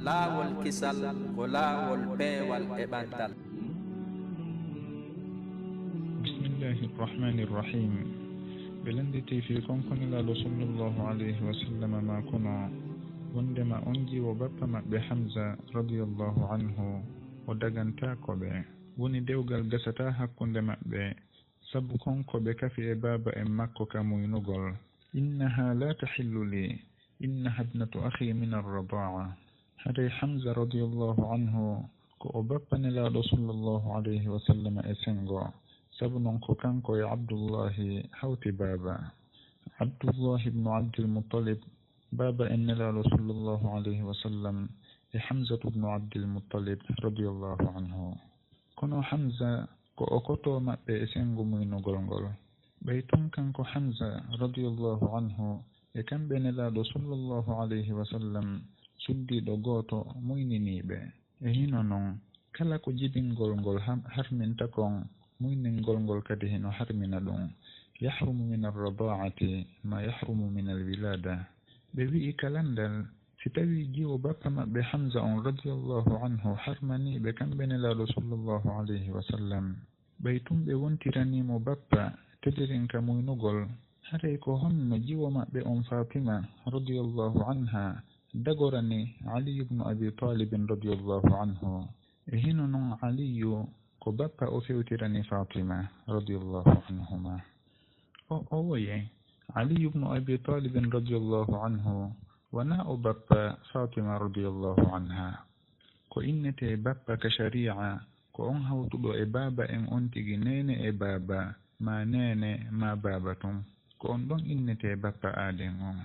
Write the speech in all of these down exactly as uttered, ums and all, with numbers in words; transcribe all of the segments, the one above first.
Laawol kisal ko laawol peewal e ɓantal. Bismillahi irrahmani irrahim. Ɓe lannditi fii kon ko Nelaaɗo sallallahu alayhi wa sallam maakuno, wonndema on jiwo bappa maɓɓe Hamza radiyallahu anhu, o dagantaako ɓe. Woni dewgal gasataa hakkunde maɓɓe, sabu kon ko ɓe kafi e baaba en makko ka muynugol. Innaha la tahillu li, innaha ibnatu akhi min arradaa. Haray Hamza radiyallahu anhu ko o bappa Nelaaɗo sallallahu alayhi wa sallam e senngo, sabu non ko kanko e Abdullahi hawti baaba. Abdullahi ibnu Abdil Muttalib, baaba en Nelaaɗo sallallahu alayhi wa sallam, e Hamzatu ibnu Abdil Muttalib radiyallahu anhu. Kono Hamza ko o koto maɓɓe e senngo muynugol ngol. Ɓay tun kanko Hamza radiyallahu anhu e kamɓe Nelaaɗo sallallahu alayhi wa sallam suddiiɗo gooto muyninii ɓe. E hino non, kala ko jibingol ngol ham-, harminta kon, muyningol ngol kadi hino harmina ɗum. Yahrumu min arradaati ma yahrumu min alwilaada. Ɓe wi'i ka lanndal, si tawii jiwo bappa maɓɓe Hamza on radiyallahu anhu harmanii ɓe kamɓe Nelaaɗo sallallahu alayhi wa sallam, ɓay tun ɓe wontiranii mo bappa tedirin ka muynugol, haray ko honno jiwo maɓɓe on Faatima radiyallahu anha dagorani Aliyu ibnu Abi Talibin radiyallahu anhu? E hino non Aliyu ko bappa o fewtirani Faatima radiyallahu anhuma. O, o woye, Aliyu ibnu Abi Talibin radiyallahu anhu wanaa o bappa Faatima radiyallahu anha. Ko innetee bappa ka shari'a ko on hawtuɗo e baaba en on tigi neene e baaba, maa neene maa baaba tun. Ko on ɗon innetee bappa aaden on.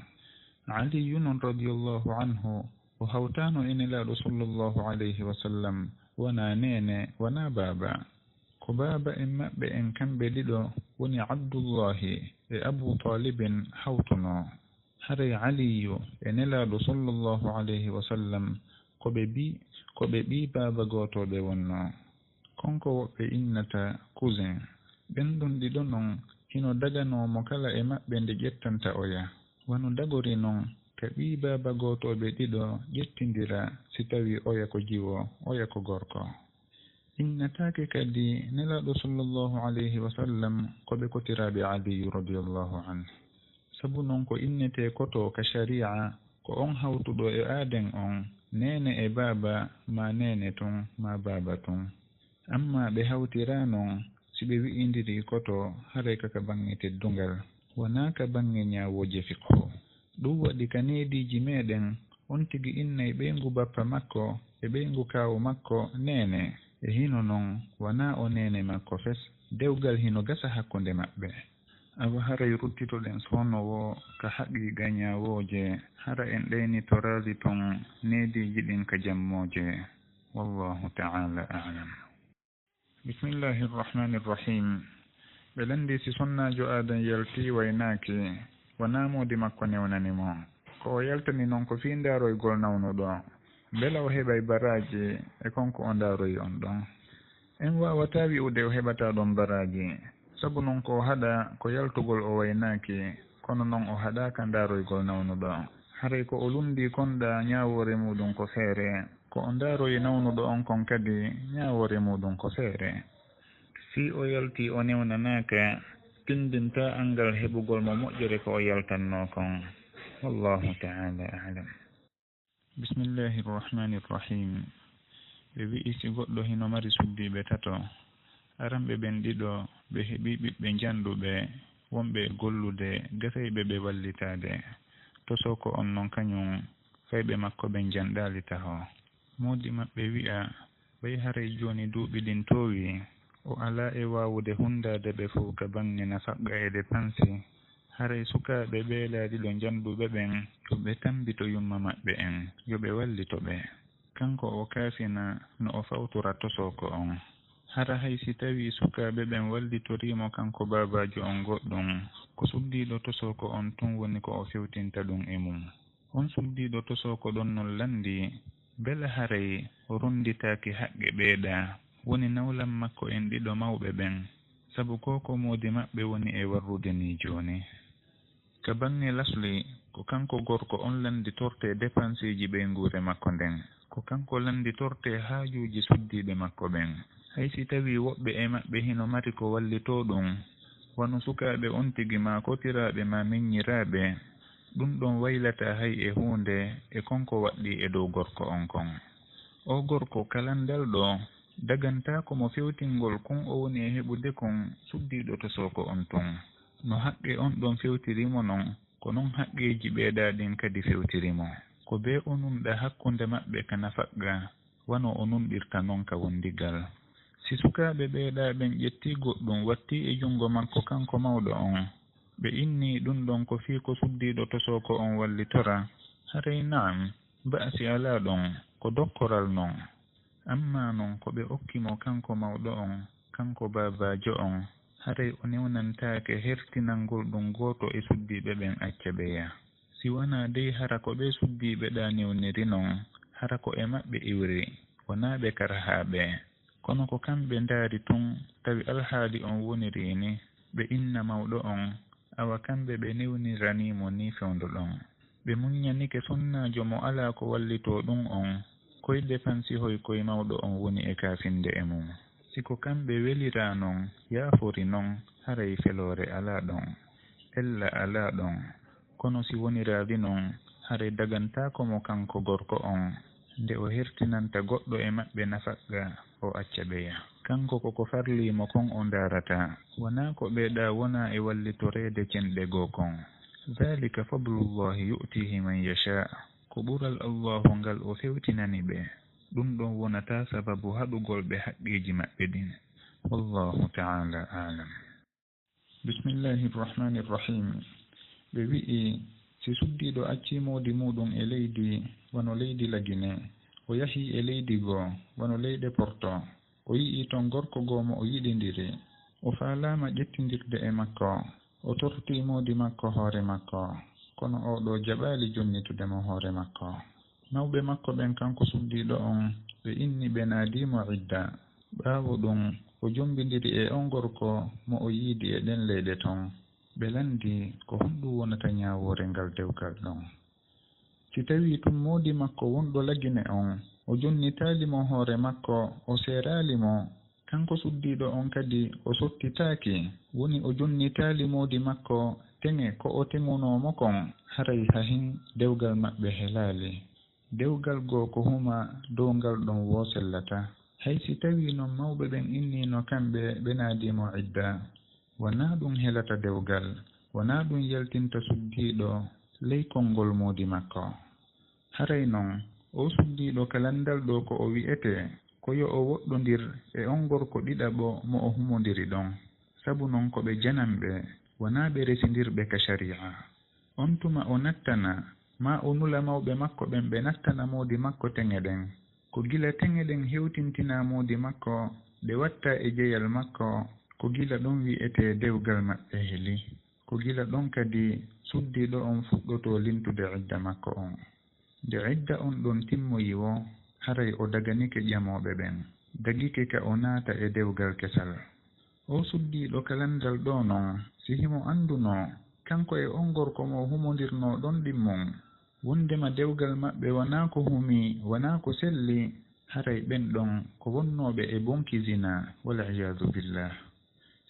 Aliyu non radiyallahu anhu o hawtaano e Nelaaɗo sallallahu alayhi wa sallam, wanaa neene, wanaa baaba. Ko baaba en maɓɓe en kamɓe ɗiɗo woni Abdullahi e Abu Talibin hawtunoo. Haray Aliyu e Nelaaɗo sallallahu alayhi wa sallam ko ɓe bi-, ko ɓe ɓii baaba gooto ɓe wonnoo. Kon ko woɓɓe innata cousin. Ɓen ɗon ɗiɗo non hino daganoo mo kala e maɓɓe nde ƴettanta oya. Wano dagori non ka ɓii baaba gooto ɓe ɗiɗo ƴettindira si tawii oya ko jiwo, oya ko gorko. Innataake kadi Nelaaɗo sallallahu alayhi wa sallam ko ɓe kotiraaɓe Aliyu radiyallahu anhu. Sabu non ko innetee koto ka shari'a ko on hawtuɗo e aaden on, neene e baaba, maa neene tun, maa baaba tun. Ammaa ɓe hawtiraa non si ɓe wi'indirii koto haray ka ka baŋŋe teddungal, wanaa ka baŋŋe ñaawooje fiqhu. Ɗum waɗi ka neediiji meɗen, on tigi inna e ɓeyngu bappa makko e ɓeyngu kaawu makko neene. E hino non, wanaa o neene makko fes, dewgal hino gasa hakkunde maɓɓe. Awa haray ruttitoɗen soono woo ka haqiiqa ñaawooje, hara en ɗaynitoraali ton neediiji ɗin ka jammooje. Wallahu ta'ala a'lam. Bismillahi irrahmani irrahim. Ɓe lanndi si sonnaajo aadan yaltii waynaaki, wanaa moodi makko newnani mo. Ko o yaltani non ko fii ndaaroygol nawnuɗo. Mbela o heɓay baraaji e kon ko o ndaaroyi on ɗon? En waawataa wi'ude o heɓataa ɗon baraaji. Sabu non ko o haɗa ko yaltugol o waynaaki, kono non o haɗaaka ndaaroygol nawnuɗo. Haray ko o lunndii kon ɗaa ñaawoore muuɗum ko feere. Ko o ndaaroyi nawnuɗo on kon kadi ñaawoore muuɗum ko feere. Fii o yaltii o newnanaaka, tinndintaa anngal heɓugol mo moƴƴere ko o yaltannoo kon. Wallahu ta'ala a'lam. Bismillahi irrahmani irrahim. Ɓe wi'i si goɗɗo hino mari suddiiɓe tato, aranɓe ɓen ɗiɗo ɓe heɓii ɓiɓɓe njanɗuɓe, wonɓe e gollude, gasayɓe ɓe wallitaade. Tosooko on non kañum, fayɓe makko ɓen njanɗaali taho. Moodi maɓɓe wi'a, ɓay haray jooni duuɓi ɗin toowii, o alaa e waawude hunndaade ɓe fow ka baŋŋe nafaqqa e depansi. Haray sukaaɓe ɓee laaɗiɗo njanɗuɓe ɓen, yo ɓe tammbito yumma maɓɓe en, yo ɓe wallito ɓe. Kanko o kaafina no o fawtora tosooko on. Hara hay si tawii sukaaɓe ɓen wallitorii mo kanko baabaajo on goɗɗum, ko suddiiɗo tosooko on tun woni ko o fewtinta ɗum e mum. On suddiiɗo tosooko ɗon non lanndii, mbela haray o ronnditaaki haqqe ɓee ɗaa, woni nawlan makko en ɗiɗo mawɓe ɓen, sabu ko ko moodi maɓɓe woni e warrude nii jooni. Ka baŋŋe lasli, Ko kanko gorko on lannditortee depanseeji ɓeynguure makko nden. Ko kanko lannditortee haajuuji suddiiɓe makko ɓen. Hay si tawii woɓɓe e maɓɓe hino mari ko wallitoo ɗum, wano sukaaɓe on tigi maa kotiraaɓe maa meññiraaɓe, ɗum ɗon waylataa hay e huunde e kon ko waɗɗii e dow gorko on kon. Oo gorko, ka lanndal ɗoo, dagantaako mo fewtingol kon o woni e heɓude kon suddiiɗo tosooko on tun. No haqqe on ɗon fewtiri mo non, ko non haqqeeji ɓeeɗaa ɗin kadi fewtiri mo. Ko bee o nunɗa hakkunde maɓɓe ka nafaqqa, wano o nunɗirta non ka wondigal. Si sukaaɓe ɓeeɗaa ɓen ƴettii goɗɗum wattii e junngo makko kanko mawɗo on, ɓe innii ɗum ɗon ko fii ko suddiiɗo tosooko on wallitora, haray na'am, ba'asi alaa ɗon, ko dokkoral non. Ammaa non ko ɓe okki mo kanko mawɗo on, kanko baabaajo on, haray o newnantaake hertinangol ɗum gooto e suddiiɓe ɓen acca ɓe ya. Si wanaa dey hara ko ɓee suddiiɓe ɗaa newniri non, hara ko e maɓɓe iwri, wonaa ɓe karhaaɓe. Kono ko kamɓe ndaari tun, tawi alhaali on woniri ni, ɓe inna mawɗo on, awa kamɓe ɓe newniranii mo nii fewndo ɗon. Ɓe muññanike sonnaajo mo alaa ko wallitoo ɗum on, koy depansihoy koy mawɗo on woni e kaafinde e mum. Si ko kamɓe weliraa non, yaafori non, haray feloore alaa ɗon. Ella alaa ɗon. Kono si woniraali non, haray dagantaako mo kanko gorko on, nde o hertinanta goɗɗo e maɓɓe nafaqqa, o acca ɓe ya. Kanko ko ko farlii mo kon o ndaarata, wonaa ko ɓeeɗaa wonaa e wallitoreede cenɗe goo kon. Dhalika fadlullahi yu'tihi man yasha. Ko ɓural Allahu ngal o fewtinani ɓe. Ɗum ɗon wonataa sababu haɗugol ɓe haqqeeji maɓɓe ɗin. Wallahu ta'ala a'lam. Bismillahi rrahmani rrahim. Ɓe wi'i, si suddiiɗo accii moodi muuɗum e leydi, wano leydi Lagine, o yahii e leydi goo, wano leyɗe Porto, o yi'ii ton gorko goo mo o yiɗindiri, o faalaama ƴettindirde e makko, o tortii moodi makko hoore makko, kono oo ɗoo jaɓaali jonnitude mo hoore makko. Mawɓe makko ɓen, kanko suddiiɗo on, ɓe inni, ɓe naadii mo idda. Ɓaawo ɗum, o jommbindiri e on gorko mo o yiidi e ɗen leyɗe ton. Ɓe lanndii, ko honɗum wonata ñaawoore ngal dewgal ɗon? Si tawii tun moodi makko wonɗo Lagine on, o jonnitaali mo hoore makko, o seeraali mo, kanko suddiiɗo on kadi o sottitaaki, woni o jonnitaali moodi makko teŋe ko o teŋunoo mo kon, haray hahin dewgal maɓɓe helaali. Dewgal goo ko huma dow ngal ɗon woo sellata. Hay si tawii non mawɓe ɓen inniino kamɓe ɓe naadii mo idda, wonaa ɗum helata dewgal, wonaa ɗum yaltinta suddiiɗo ley konngol moodi makko. Haray non, oo suddiiɗo ka lanndal ɗoo ko o wi'etee, ko yo o woɗɗondir e on gorko ɗiɗaɓo mo o humondiri ɗon, sabu non ko ɓe jananɓe, wonaa ɓe resindirɓe ka sari'a. On tuma o nattana, maa o nula mawɓe makko ɓen ɓe nattana moodi makko teŋe ɗen. Ko gila teŋe ɗen hewtintinaa moodi makko, ɗe watta e jeyal makko, ko gila ɗon wi'etee dewgal maɓɓe heli. Ko gila ɗon kadi suddiiɗo on fuɗɗotoo lintude idda makko on. Nde idda on ɗon timmoyi woo, haray o daganike ƴamooɓe ɓen, dagike ka o naata e dewgal kesal. Oo suddiiɗo ka lanndal ɗoo non, si himo anndunoo, kanko e on gorko mo humondirnoo ɗon ɗimmun, wonndema dewgal maɓɓe wonaa ko humii, wonaa ko selli, haray ɓen ɗon ko wonnooɓe e bonki zinaa, wal iyaadu billah.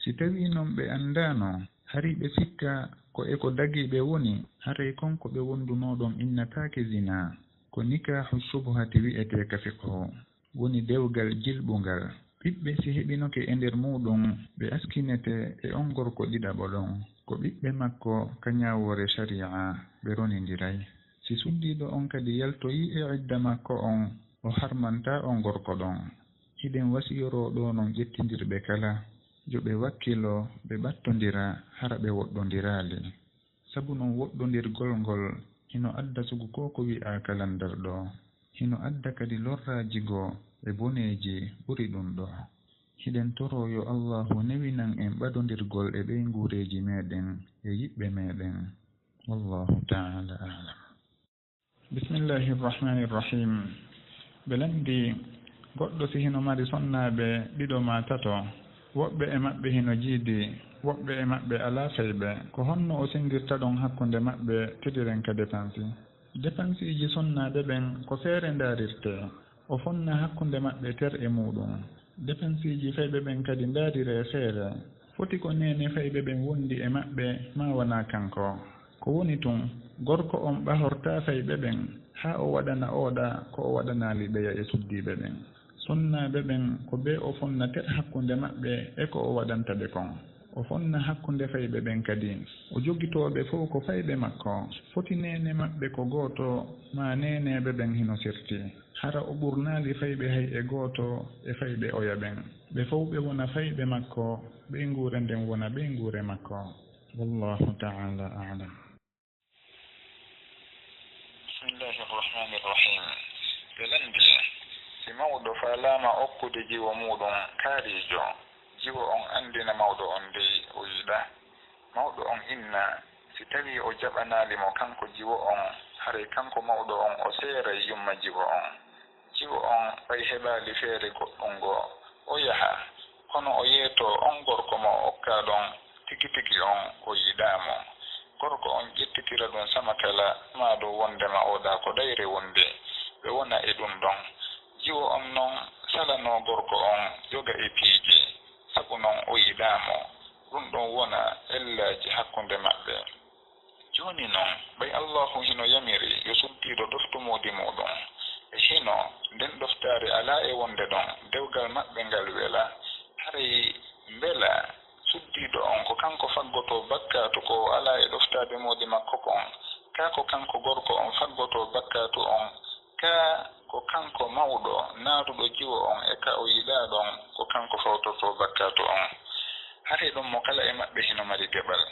Si tawii non ɓe anndaano, hari ɓe sikka ko e ko dagii ɓe woni, haray kon ko ɓe wonndunoo ɗon innataake zinaa. Ko nikaahu shubhati wi'etee ka fiqhu, woni dewgal jilɓungal. Ɓiɓɓe si heɓinoke e nder muuɗum, ɓe askinete e on gorko ɗiɗaɓo ɗon. Ko ɓiɓɓe makko ka ñaawoore shari'a, ɓe ronindiray. Si suddiiɗo on kadi yaltoyii e idda makko on, o harmantaa on gorko ɗon. Hiɗen wasiyoroo ɗoo non ƴettindirɓe kala, yo ɓe wakkilo, ɓe ɓattondira, hara ɓe woɗɗondiraali. Sabu non woɗɗondirgol ngol hino adda sugu ko ko wi'aa ka lanndal ɗoo. Hino adda kadi lorraaji goo e boneeji ɓuri ɗum ɗoo. Hiɗen toroo yo Allaahu newinan en ɓadondirgol e ɓeynguureeji meeɗen e yiɓɓe meeɗen. Wallaahu ta'aala a'lam. Bismillahi rrahmani rrahim. Ɓe lanndii, goɗɗo si hino mari sonnaaɓe ɗiɗo maa tato, woɓɓe e maɓɓe hino jiidi, Woɓɓe e maɓɓe alaa fayɓe. Ko honno o senndirta ɗon hakkunde maɓɓe tediren ka depansi? Depansiiji sonnaaɓe ɓen ko feere ndaarirtee. O fonna hakkunde maɓɓe ter e muuɗum. Depansiiji fayɓe ɓen kadi ndaariree feere. Foti ko neene fayɓe ɓen wondi e maɓɓe, maa wanaa kanko. Ko woni tun, gorko on ɓahortaa fayɓe ɓen, haa o waɗana ooɗa ko o waɗanaali ɓeya e suddiiɓe ɓen. Sonnaaɓe ɓen, ko bee o fonna ter hakkunde maɓɓe e ko o waɗanta ɓe kon. O fonna hakkunde fayɓe ɓen kadi. O jogitoo ɓe fow ko fayɓe makko. Foti neene maɓɓe ko gooto, maa neeneeɓe ɓen hino serti. Hara o ɓurnaali fayɓe hay e gooto e fayɓe oya ɓen. Ɓe fow ɓe wona fayɓe makko, ɓeynguure nden wona ɓeynguure makko. Wallahu ta'ala a'lam. Bismillahi rahmani rahim. Ɓe lanndi, si mawɗo faalaama okkude jiwo muuɗum kaariijo, jiwo on anndina mawɗo on dey o yiɗaa. Mawɗo on inna, si tawii o jaɓanaali mo kanko jiwo on, haray kanko mawɗo on o seeray yumma jiwo on. Jiwo on, ɓay heɓaali feere goɗɗungo, o yaha, kono o yeetoo on gorko mo o okkaa ɗon, tigi tigi on o yiɗaa mo. Gorko on ƴettitira ɗum samakala, maa ɗum wondema oɗa ko ɗayre wonde, ɓe wona e ɗum ɗon. Jiwo on non salanoo gorko on yoga e piiji, sabu non o yiɗaa mo. Ɗum ɗon wona ellaaji hakkunde maɓɓe. Jooni non, ɓay Allaahu hino yamiri yo suddiiɗo ɗoftu moodi muuɗum, e hino nden ɗoftaare alaa e wonde ɗon dewgal maɓɓe ngal wela, haray mbela suddiiɗo on ko kanko faggotoo bakkaatu ko o alaa e ɗoftaade moodi makko kon, kaa ko kanko gorko on faggotoo bakkaatu on, kaa ko kanko mawɗo naaduɗo jiwo on e ka o yiɗaa ɗon ko kanko fawtortoo bakkaatu on? Haray ɗon mo kala e maɓɓe hino mari geɓal.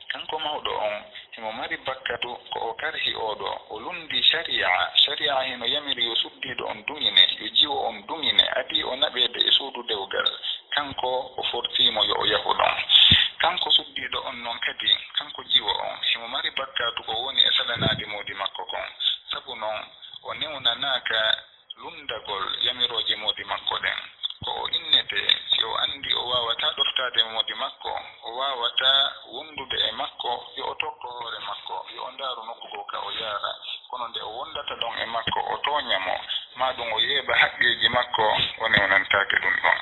Kanko mawɗo on, himo mari bakkaatu ko o karhi oɗo, o lunndii sariya. Sariya hino yamiri yo suddiiɗo on duŋine, yo jiwo on duŋine, adii o naɓeede e suudu dewgal. Kanko, o fortii mo yo o yahu ɗon. Kanko suddiiɗo on non kadi, kanko jiwo on, himo mari bakkaatu ko woni e salanaade moodi makko kon. Sabu non, o newnanaaka lunndagol yamirooje moodi makko ɗen. Ko o innetee, si o anndii o waawataa ɗoftaade moodi makko, o waawataa wondude e makko, yo o torto hoore makko, yo o ndaaru nokku goo ka o yaara. Kono nde o wondata ɗon e makko, o tooña mo, maa ɗum o yeeɓa haqqeeji makko, o newnantaake ɗum ɗon.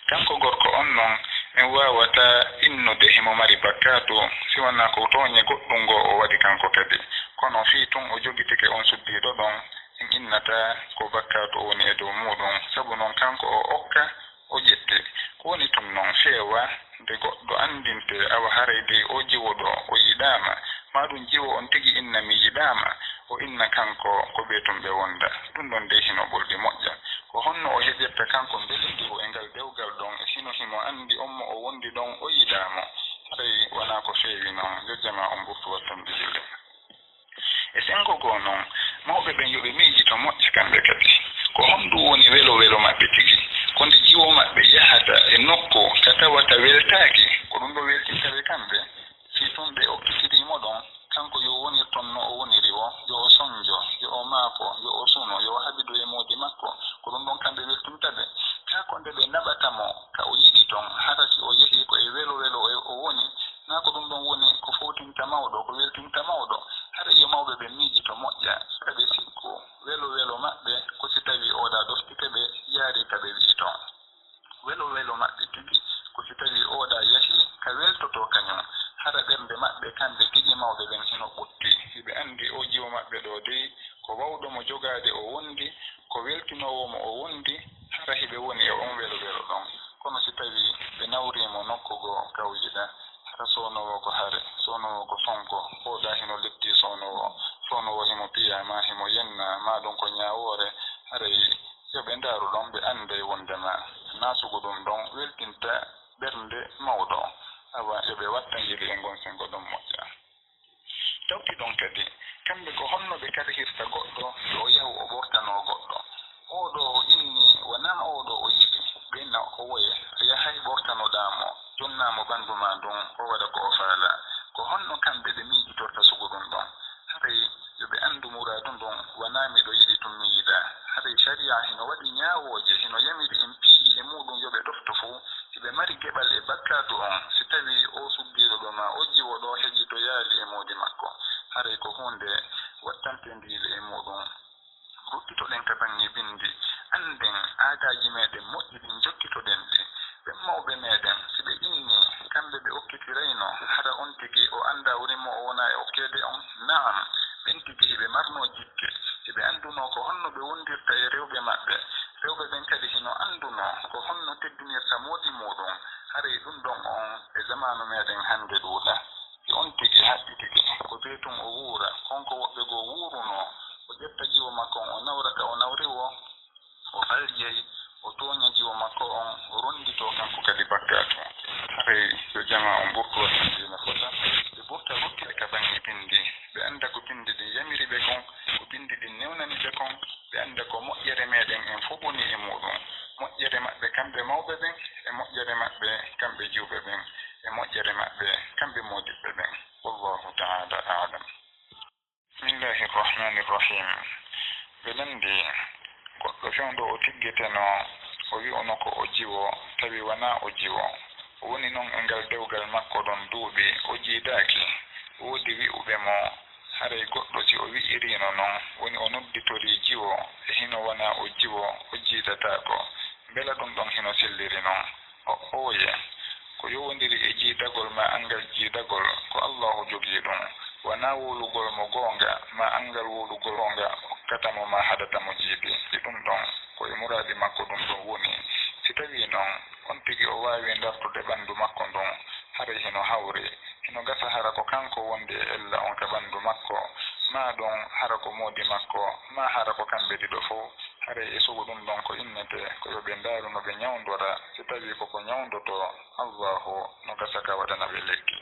Kanko gorko on non, en waawataa innude himo mari bakkaatu, si wanaa ko tooñe goɗɗum ngo o waɗi kanko kadi. Kono fii tun o jogitike on suddiiɗo ɗon, en innataa ko bakkaatu o woni e dow muuɗum, sabu non kanko o okka, o ƴette. Ko woni tun non feewa, nde goɗɗo anndintee, awa haray dey o jiwo ɗo, o yiɗaama, maa ɗum jiwo on tigi inna mi yiɗaama, o inna kanko ko ɓee tun ɓe wonda. Ɗum ɗon dey hino ɓurdi moƴƴa. Ko honno o heƴirta kanko mbelondiru e ngal dewgal ɗon, e hino himo anndi on mo o wondi ɗon o yiɗaa mo? Haray wanaa ko feewi non, yo jamaa on ɓurtu wattandijude. E senngo goo non, mawɓe ɓen yo ɓe miijito moƴƴa kamɓe kadi. Ko honɗum woni welo welo maɓɓe tigi? Ko nde jiwo maɓɓe yahata e nokku ka tawata weltaaki, ko ɗum ɗo weltinta ɓe kamɓe? Fii tun ɓe okkitirii mo ɗon, kanko yo wonir ton no o woniri woo, yo o sonjo, yo o maako, yo o suno, yo o habido e moodi makko, ko ɗum ɗon kamɓe weltinta ɓe. Kaa ko nde ɓe naɓata mo ka o yiɗi ton, hara si o yehii ko e welo welo o, o woni, naa ko ɗum ɗon woni ko fowtinta mawɗo, ko weltinta mawɗo? Haray yo mawɓe ɓen miijito moƴƴa, kaa ɓe sikku welo welo maɓɓe ko si tawii oɗa ɗoftike ɓe, yaarii ka ɓe wi'i ton. Welo welo maɓɓe tigi ko si tawii oɗa yahii ka weltotoo kañum, hara ɓernde maɓɓe kamɓe tigi mawɓe ɓen hino ɓutti. Hiɓe anndi oo jiwo maɓɓe ɗoo dey ko waawɗo mo jogaade o wondi, ko weltinoowo mo o wondi, hara hiɓe woni e on welo welo ɗon. Kono si tawii ɓe nawrii mo nokku goo ka o yiɗaa, hara sownoowo ko hare, sownoowo ko sonko, oɗa hino leptii sownoowo, sownoowo himo piyaa maa himo yennaa, maa ɗum ko ñaawoore, haray yo ɓe ndaaru ɗon, ɓe annday wonndema naasugo ɗum ɗon weltinta ɓernde mawɗo. Awa, yo ɓe wattandiri e ngon senngo ɗon moƴƴa. Tawti ɗon kadi, kamɓe ko honno ɓe karhirta goɗɗo yo o yahu o ɓortanoo goɗɗo? Oo ɗoo o inni, wanaa oo ɗoo o yiɗi, ɓe inna o woye, a yahay ɓortanoɗaa mo, jonnaa mo ɓanndu maa ndun, o waɗa ko o faalaa. Ko honno kamɓe ɓe miijitorta sugu ɗum ɗon? Haray yo ɓe anndu muraadu ndun, wanaa miɗo yiɗi tun mi yiɗaa. Haray sariya hino waɗi ñaawooje, hino yamiri en piiji e muuɗum yo ɓe ɗofto fow, si Ɓe mari geɓal e bakkaatu on, si tawii oo suddiiɗo ɗo maa oo jiwo ɗo heƴii to yaali e moodi makko, haray ko huunde wattanteendiile e muuɗum. Ruttitoɗen ka baŋŋe binndi, annden aadaaji meeɗen moƴƴi ɗin, jokkitoɗen ɗi. Ɓen mawɓe meeɗen, si ɓe innii, kamɓe ɓe okkitirayno, hara on tigi o anndaa woni mo o wonaa e okkeede on? Na'am, ɓen tigi hiɓe marnoo jikke, hiɓe anndunoo ko honno ɓe wondirta e rewɓe maɓɓe. Rewɓe ɓen kadi hino anndunoo ko honno teddinirta moodi muuɗum. Haray ɗum ɗon on e zamaanu meeɗen hannde ɗuuɗa. Si on tigi haqqitike, ko bee tun o wuura, kon ko woɓɓe goo wuurunoo, o ƴetta jiwo makko on, o nawra ka o nawri woo, o faljay, o tooña jiwo makko on, o ronnditoo kanko kadi bakkaatu. Haray yo jamaa on ɓurtu waɗude diina fota, ɓe ɓurta ruttude ka baŋŋe binndi, ɓe annda ko binndi ɗin yamiri ɓe kon, ko binndi ɗin newnani ɓe kon, ɓe annda ko moƴƴere meeɗen en fow woni e muuɗum, moƴƴere maɓɓe kamɓe mawɓe ɓen, e moƴƴere maɓɓe kamɓe jiwɓe ɓen, e moƴƴere maɓɓe kamɓe moodiɓɓe ɓen. Wallahu ta'ala a'lam. Bismillahi rahmani rahim. Ɓe lanndii, goɗɗo fewndo o tiggetenoo, o wi'uno ko o jiwo, tawi wanaa o jiwo. O woni non e ngal dewgal makko ɗon duuɓi, o jiidaaki. Woodi wi'uɓe mo, haray goɗɗo si o wi'iriino non, woni o nodditorii jiwo, e hino wanaa o jiwo, o jiidataako. Mbela ɗum ɗon hino selliri non? O'oye, ko yowondiri e jiidagol maa anngal jiidagol, ko Allaahu jogii ɗum. Wanaa wowlugol mo goonga, maa anngal wowlugol goonga okkata mo maa haɗata mo jiidi. Si ɗum ɗon, ko e muraadi makko ɗum ɗon woni. Si tawii non, on tigi o waawii ndartude ɓanndu makko ndun, haray hino hawri. Hino gasa hara ko kanko wondi e ella on ka ɓanndu makko, maa ɗum hara ko moodi makko, maa hara ko kamɓe ɗiɗo fow. Haray e sugu ɗum ɗon ko innetee ko yo ɓe ndaaru no ɓe ñawndora, si tawii ko ko ñawndotoo, Allaahu no gasa ka waɗana ɓe lekki.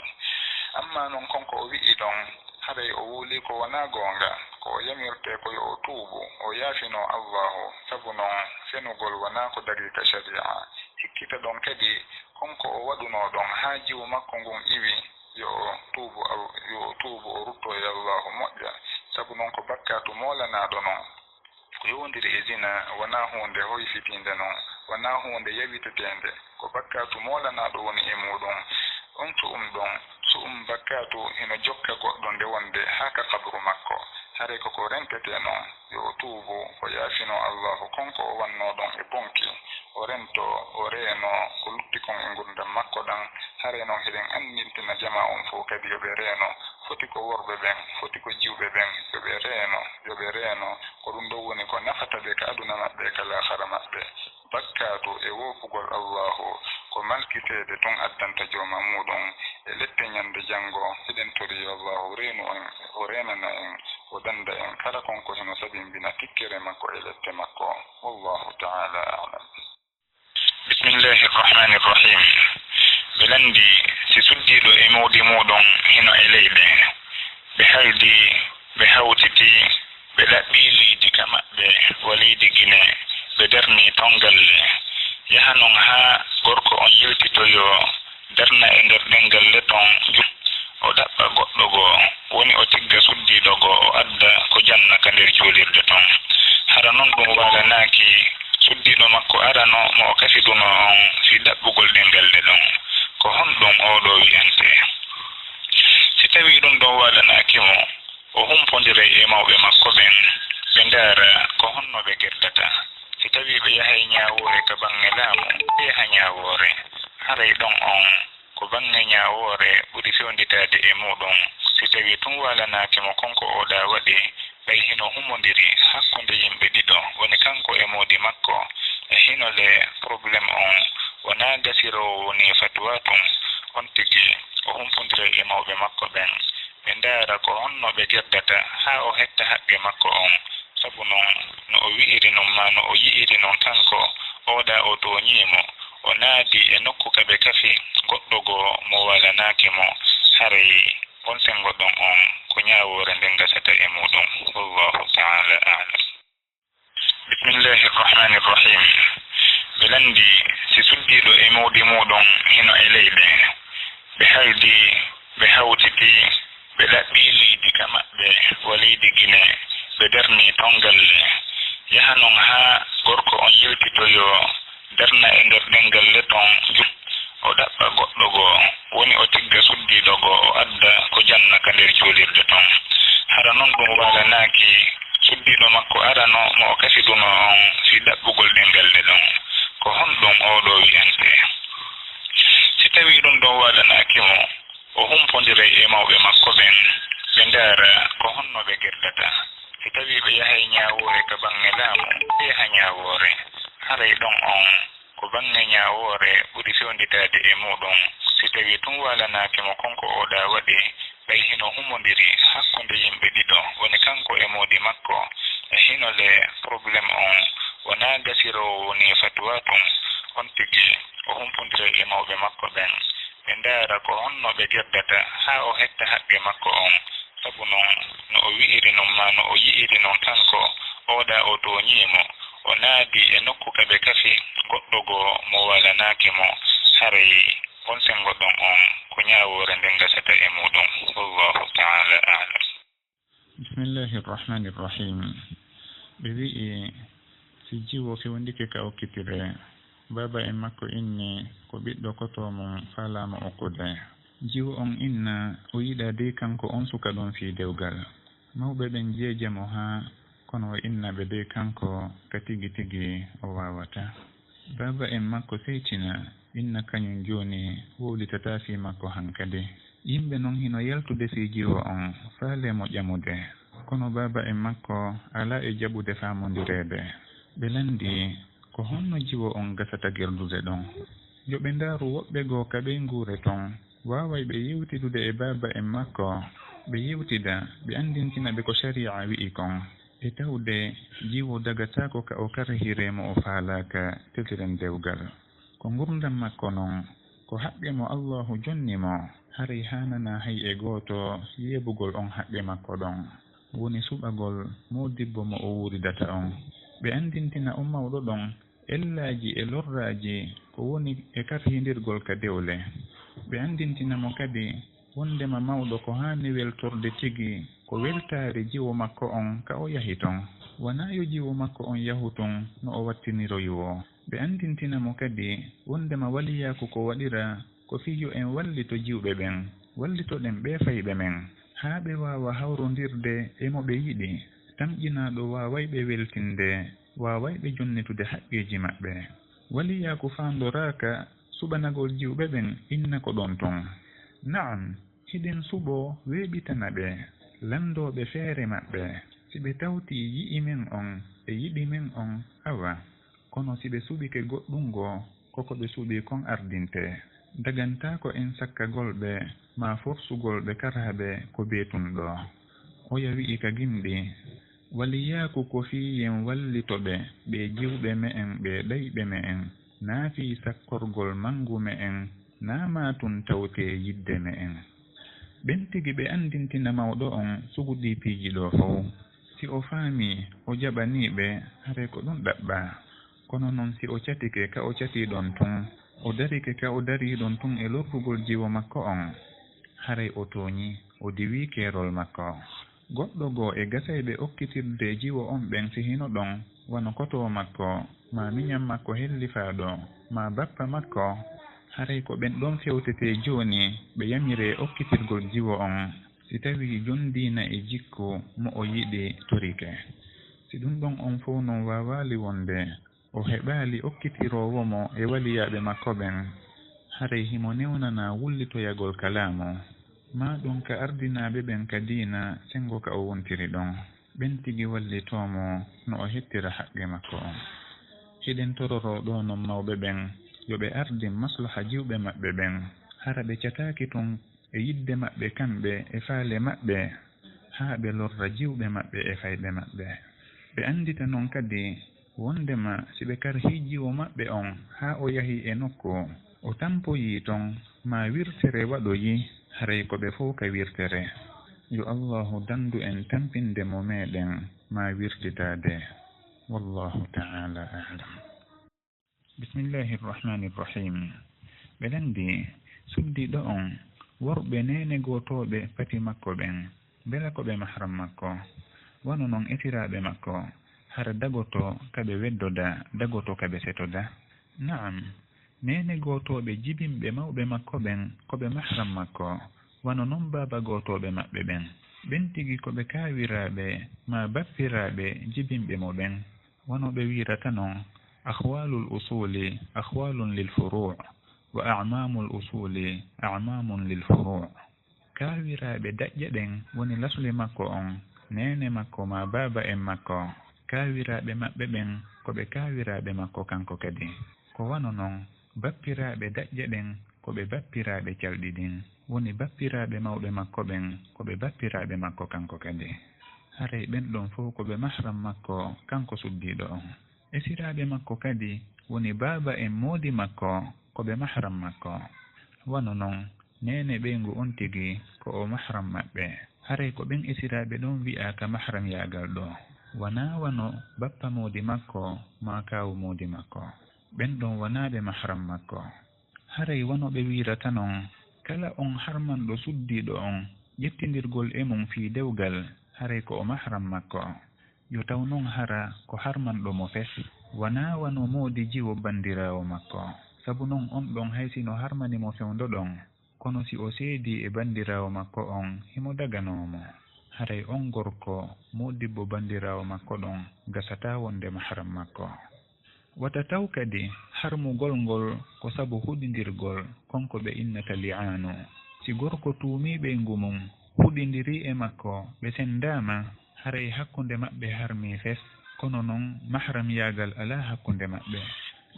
Ammaa non kon ko o wi'i ɗon, haray o wowlii ko wanaa goonga, ko o yamirtee ko yo o tuubu, o yaafinoo Allaahu, sabu non fenugol wanaa ko darii ka sariya. Hikkita ɗon kadi, kon ko o waɗunoo ɗon haa jiwu makko ngun iwi, yo o tuubu Al-, yo o tuubu, o ruttoo e Allaahu moƴƴa, sabu non ko bakkaatu moolanaaɗo non. Ko yowondiri e zina wanaa huunde hoyfitiinde non, wanaa huunde yawiteteende, ko bakkaatu moolanaaɗo woni e muuɗum. On cu'um ɗon, cu'um bakkaatu hino jokka goɗɗo nde wonde haa ka qabru makko. Haray ko ko rentetee non, yo o tuubu, o yaafinoo Allaahu kon ko o wannoo ɗon e bonki, o rentoo, o reenoo ko lutti kon e ngurndan makko ɗan. Haray non hiɗen anndintina jamaa on fow kadi yo ɓe reeno. Foti ko worɓe ɓen, foti ko jiwɓe ɓen, yo ɓe reeno, yo ɓe reeno. Ko ɗum ɗon woni ko nafata ɓe ka aduna maɓɓe e ka laakara maɓɓe. Bakkaatu e woopugol Allaahu ko malkiteede tun addanta jooma muuɗum e lette ñande janngo. Hiɗen torii yo Allaahu reenu en, o reenana en, o dannda en kala kon ko hino sabimbina tikkere makko e lette makko. Wallaahu ta'ala a'lam. Bismillahi rahmani rahim. Ɓe lanndii si suddiiɗo e mawdi muuɗum hino e leyɗe, ɓe haydii, ɓe hawtitii, ɓe ɗaɓɓii leydi ka maɓɓe, wa leydi Gine, ɓe darnii ton galle. Yaha non haa gorko on yiltitoyoo, darna e nder ɗen galle ton, ju-, o ɗaɓɓa goɗɗo goo, woni o tigga suddiiɗo goo, o adda ko janna ka nder juulirde ton. Hara non ɗum waalanaaki suddiiɗo makko arano mo o kafidunoo on fii ɗaɓɓugol ɗen galle ɗon? Ko honɗum oo ɗoo wi'antee? Si tawii ɗum ɗon waalanaaki mo, o humpondiray e mawɓe makko ɓen, ɓe ndaara ko honno ɓe gerdata. Si tawii ɓe yahay ñaawoore ka baŋŋe laamu, ɓe yaha ñaawoore. Haray ɗon on, ko baŋŋe ñaawoore ɓuri fewnditaade e muuɗum. Si tawii tun waalanaaki mo kon ko o ɗaa waɗi, ɓay hino humondiri hakkunde yimɓe ɗiɗo, woni kanko e moodi makko, e hino le problème on wonaa gasiroowo woni fatuwa tun, on tigi o humpondiray e mawɓe makko ɓen. Ɓe ndaara ko honno ɓe gerdata haa o hetta haqqe makko on. Sabu non, no o wi'iri non, maa no o yi'iri non kanko, oo ɗaa o tooñii mo, o naadi e nokku ka ɓe kafi goɗɗo goo mo waalanaaki mo, haray on senngo ɗon on, ko ñaawoore nden gasata e muuɗum. Wallaahu ta'ala a'lam. Bismillahi rahmani rahim. Ɓe lanndii si suddiiɗo e mawdi muuɗum hino e leyɗe, ɓe haydii, ɓe hawtitii, ɓe ɗaɓɓii leydi ka maɓɓe, wa leydi Gine, ɓe darnii ton galle. Yaha non haa gorko on yiltitoyoo, darna e nder ɗen galle ton, ju-, O ɗaɓɓa goɗɗo goo, woni o tigga suddiiɗo goo, o adda ko janna ka nder juulirde ton. Hara non ɗum waalanaaki suddiiɗo makko arano mo o kasidunoo on fii ɗaɓɓugol ɗemngal nde ɗon? Ko honɗum oo ɗoo wi'antee? Si tawii ɗum ɗon waalanaaki mo, o humpondiray e mawɓe makko ɓen, ɓe ndaara ko honno ɓe gerdata. Si tawii ɓe yahay ñaawoore ka baŋŋe laamu, ɓe yaha ñaawoore. Haray ɗon on ko baŋŋe ñaawoore ɓuri fewnditaade e muuɗum. Si tawii tun waalanaaki mo kon ko oo ɗaa waɗi, ɓay hino humondiri hakkunde yimɓe ɗiɗo, woni kanko e moodi makko, e hino le problème on wonaa gasiroowo woni fatuwa tun, on tigi o humpondiray e mawɓe makko ɓen, ɓe ndaara ko honno ɓe gerdata haa o hetta haqqe makko on. Sabu non, no o wi'iri non maa no o yi'iri non kanko, oo ɗaa o tooñii mo, o naadi e nokku ka ɓe kafi goɗɗo goo mo waalanaaki mo, haray on senngo ɗon on ko ñaawoore nden gasata e muuɗum. Wallahu ta'ala a'lam. Bismillahi rahmani rahim. Ɓe wi'i, si jiwo fewndike ka okkitire, baaba en makko inni ko ɓiɗɗo koto mum faalaama okkude. Jiwo on inna o yiɗaa dey kanko on suka ɗon fii dewgal. Mawɓe ɓen jeeja mo haa, kono o inna ɓe dey kanko ka tigi tigi o waawataa. Baaba en makko seytina, inna kañun jooni wowlitataa fii makko hankadi. Yimɓe non hino yaltude fii jiwo on, faalee mo ƴamude. Kono baaba en makko alaa e jaɓude faamondireede. Ɓe lanndii, ko honno jiwo on gasata gerdude ɗon? Yo ɓe ndaaru woɓɓe goo ka ɓeynguure ton, waaway ɓe yewtidude e baaba en makko, ɓe yewtida, ɓe anndintina ɓe ko sariya wi'i kon. E tawde jiwo dagataako ka o karhiree mo o faalaaka, tetiren dewgal. Ko ngurndan makko non, ko haqqe mo Allaahu jonni mo, haray haananaa hay e gooto yeebugol on haqqe makko ɗon, woni suɓagol moodibbo mo o wuuridata on. Ɓe anndintina on mawɗo ɗon ellaaji e lorraaji ko woni e karhindirgol ka dewle. Ɓe anndintina mo kadi wonndema mawɗo ko haani weltorde tigi ko weltaare jiwo makko on ka o yahi ton. Wanaa yo jiwo makko on yahu tun no o wattiniroyi woo. Ɓe anndintina mo kadi wonndema waliyaaku ko waɗiraa ko fii yo en wallito jiwɓe ɓen, wallitoɗen ɓee fayɓe men, haa ɓe waawa hawrondirde e mo ɓe yiɗi, tamƴinaaɗo waaway ɓe weltinde, waaway ɓe jonnitude haqqeeji maɓɓe. Waliyaaku faandoraaka suɓanagol jiwɓe ɓen inna ko ɗon ton. Na'am, hiɗen suɓoo weeɓitana ɓe, lanndoo ɓe feere maɓɓe, si ɓe tawtii yi'i men on e yiɗi men on, awa. Kono si ɓe suɓike goɗɗun goo, ko ko ɓe suɓii kon ardintee. Dagantaako en sakkagol ɓe, maa forsugol ɓe karha ɓe ko beetun ɗoo. Oya wi'i ka gimɗi, waliyaaku ko fii yen wallito ɓe, ɓee jiwɓe me'en, ɓee ɗayɓe me'en, naa fii sakkorgol manngu me'en, naa maa tun tawtee yidde me'en. Ɓen tigi ɓe anndintina mawɗo on sugu ɗii piiji ɗoo fow. Si o faamii, o jaɓanii ɓe, haray ko ɗun ɗaɓɓaa. Kono non si o catike ka o catii ɗon tun, o darike ka o darii ɗon tun e lorrugol jiwo makko on, haray o tooñii, o diwii keerol makko. Goɗɗo goo e gasayɓe okkitirde jiwo on ɓen si hino ɗon, wano kotoo makko, maa miñan makko hellifaaɗo, maa bappa makko, haray ko ɓen ɗon fewtetee jooni, ɓe yamiree okkitirgol jiwo on, si tawii jondiina e jikku mo o yiɗi torike. Si ɗun ɗon on fow non waawaali wonde, o heɓaali okkitiroowo mo e waliyaaɓe makko ɓen, haray himo newnanaa wullitoyagol ka laamu, maa ɗun ka ardinaaɓe ɓen ka diina senngo ka o wontiri ɗon. Ɓen tigi wallitoo mo no o hettira haqqe makko on. Hiɗen tororoo ɗoo non mawɓe ɓen, yo ɓe ardin maslaha jiwɓe maɓɓe ɓen, hara ɓe cataaki tun e yidde maɓɓe kamɓe e faale maɓɓe, haa ɓe lorra jiwɓe maɓɓe e fayɓe maɓɓe. Ɓe anndita non kadi wonndema si ɓe karhii jiwo maɓɓe on haa o yahii e nokku, o tampoyii ton, maa wirtere waɗoyi, haray ko ɓe fow ka wirtere. Yo Allaahu danndu en tampinde mo meɗen, maa wirtitaade. Wallaahu ta'aala a'lam. Bismillahi rahmani rahim. Ɓe lanndii, suddiiɗo on, worɓe neene gootooɓe pati makko ɓen, mbela ko ɓe mahram makko? Wano non etiraaɓe makko, hara dagoto ka ɓe weddoda, dagoto ka ɓe setoda? Na'am, Neene gootooɓe jibinɓe mawɓe makko ɓen ko ɓe mahram makko, wano non baaba gootooɓe maɓɓe ɓen. Ɓen tigi ko ɓe kaawiraaɓe maa bappiraaɓe jibinɓe mo ɓen, wano ɓe wi'irata non, akhwaalul usuuli akhwaalun lil furuu', wa a'maamul usuuli a'maamun lil furuu'. Kaawiraaɓe daƴƴe ɗen woni lasli makko on, neene makko maa baaba'en makko. Kaawiraaɓe maɓɓe ɓen ko ɓe kaawiraaɓe makko kanko kadi. Ko wano non, bappiraaɓe daƴƴe ɗen ko ɓe bappiraaɓe calɗi ɗin, woni bappiraaɓe mawɓe makko ɓen ko ɓe bappiraaɓe makko kanko kadi. Haray ɓen ɗon fow ko ɓe mahram makko kanko suddiiɗo on. Esiraaɓe makko kadi woni baaba'en moodi makko ko ɓe mahram makko. Wano non, neene ɓeyngu on tigi ko o mahram maɓɓe. Haray ko ɓen esiraaɓe ɗon wi'aa ka mahramyaagal ɗoo, wanaa wano bappa moodi makko maa kaawu moodi makko. Ɓen ɗon wanaa ɓe mahram makko. Haray wano ɓe wi'irata non, kala on harmanɗo suddiiɗo on ƴettindirgol e mun fii dewgal, haray ko o mahram makko. Yo taw non hara ko harmanɗo mo fes, wanaa wano moodi jiwo bandiraawo makko. Sabu non on ɗon hay si no harmani mo fewndo ɗon, kono si o seedii e bandiraawo makko on, himo daganoo mo. Haray on gorko, moodibbo bandiraawo makko ɗon, gasataa wonde mahram makko. Wata taw kadi harmugol ngol ko sabu huɗindirgol, kon ko ɓe innata li'aanu. Si gorko tuumii ɓeyngu mun, huɗindirii e makko, ɓe senndaama, haray hakkunde maɓɓe harmii fes, kono non mahramyaagal alaa hakkunde maɓɓe.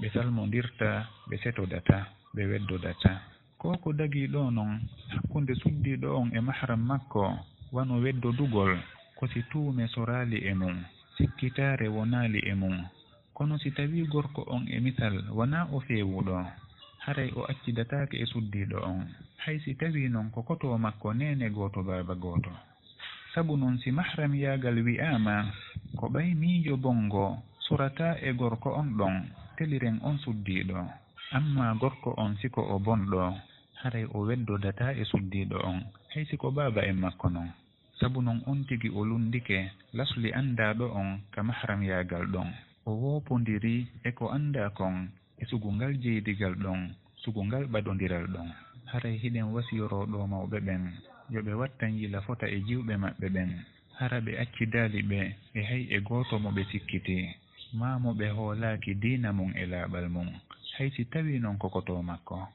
Ɓe salmondirtaa, ɓe setodataa, ɓe weddodataa. Ko ko dagii ɗoo non, hakkunde suddiiɗo on e mahram makko, wano weddodugol, ko si tuume soraali e mun, sikkitaare wonaali e mun. Kono si tawii gorko on e misal wanaa o feewuɗo, haray o accidataake e suddiiɗo on, hay si tawii non ko kotoo makko neene gooto baaba gooto. Sabu non si mahramyaagal wi'aama, ko ɓay miijo bonngo sorataa e gorko on ɗon, teliren on suddiiɗo. Ammaa gorko on si ko o bonɗo, haray o weddodataa e suddiiɗo on, hay si ko baaba'en makko non. Sabu non on tigi o lunndike lasli anndaaɗo on ka mahramyaagal ɗon. O woopondirii e ko anndaa kon e sugungal jeydigal ɗon, sugungal ɓadondiral ɗon. Haray hiɗen wasiyoroo ɗoo mawɓe ɓen, yo ɓe wattan yila fota e jiwɓe maɓɓe ɓen. Hara ɓe accidaali ɓe e hay e gooto mo ɓe sikkiti, maa mo ɓe hoolaaki diina mun e laaɓal mun, hay si tawii non ko kotoo makko.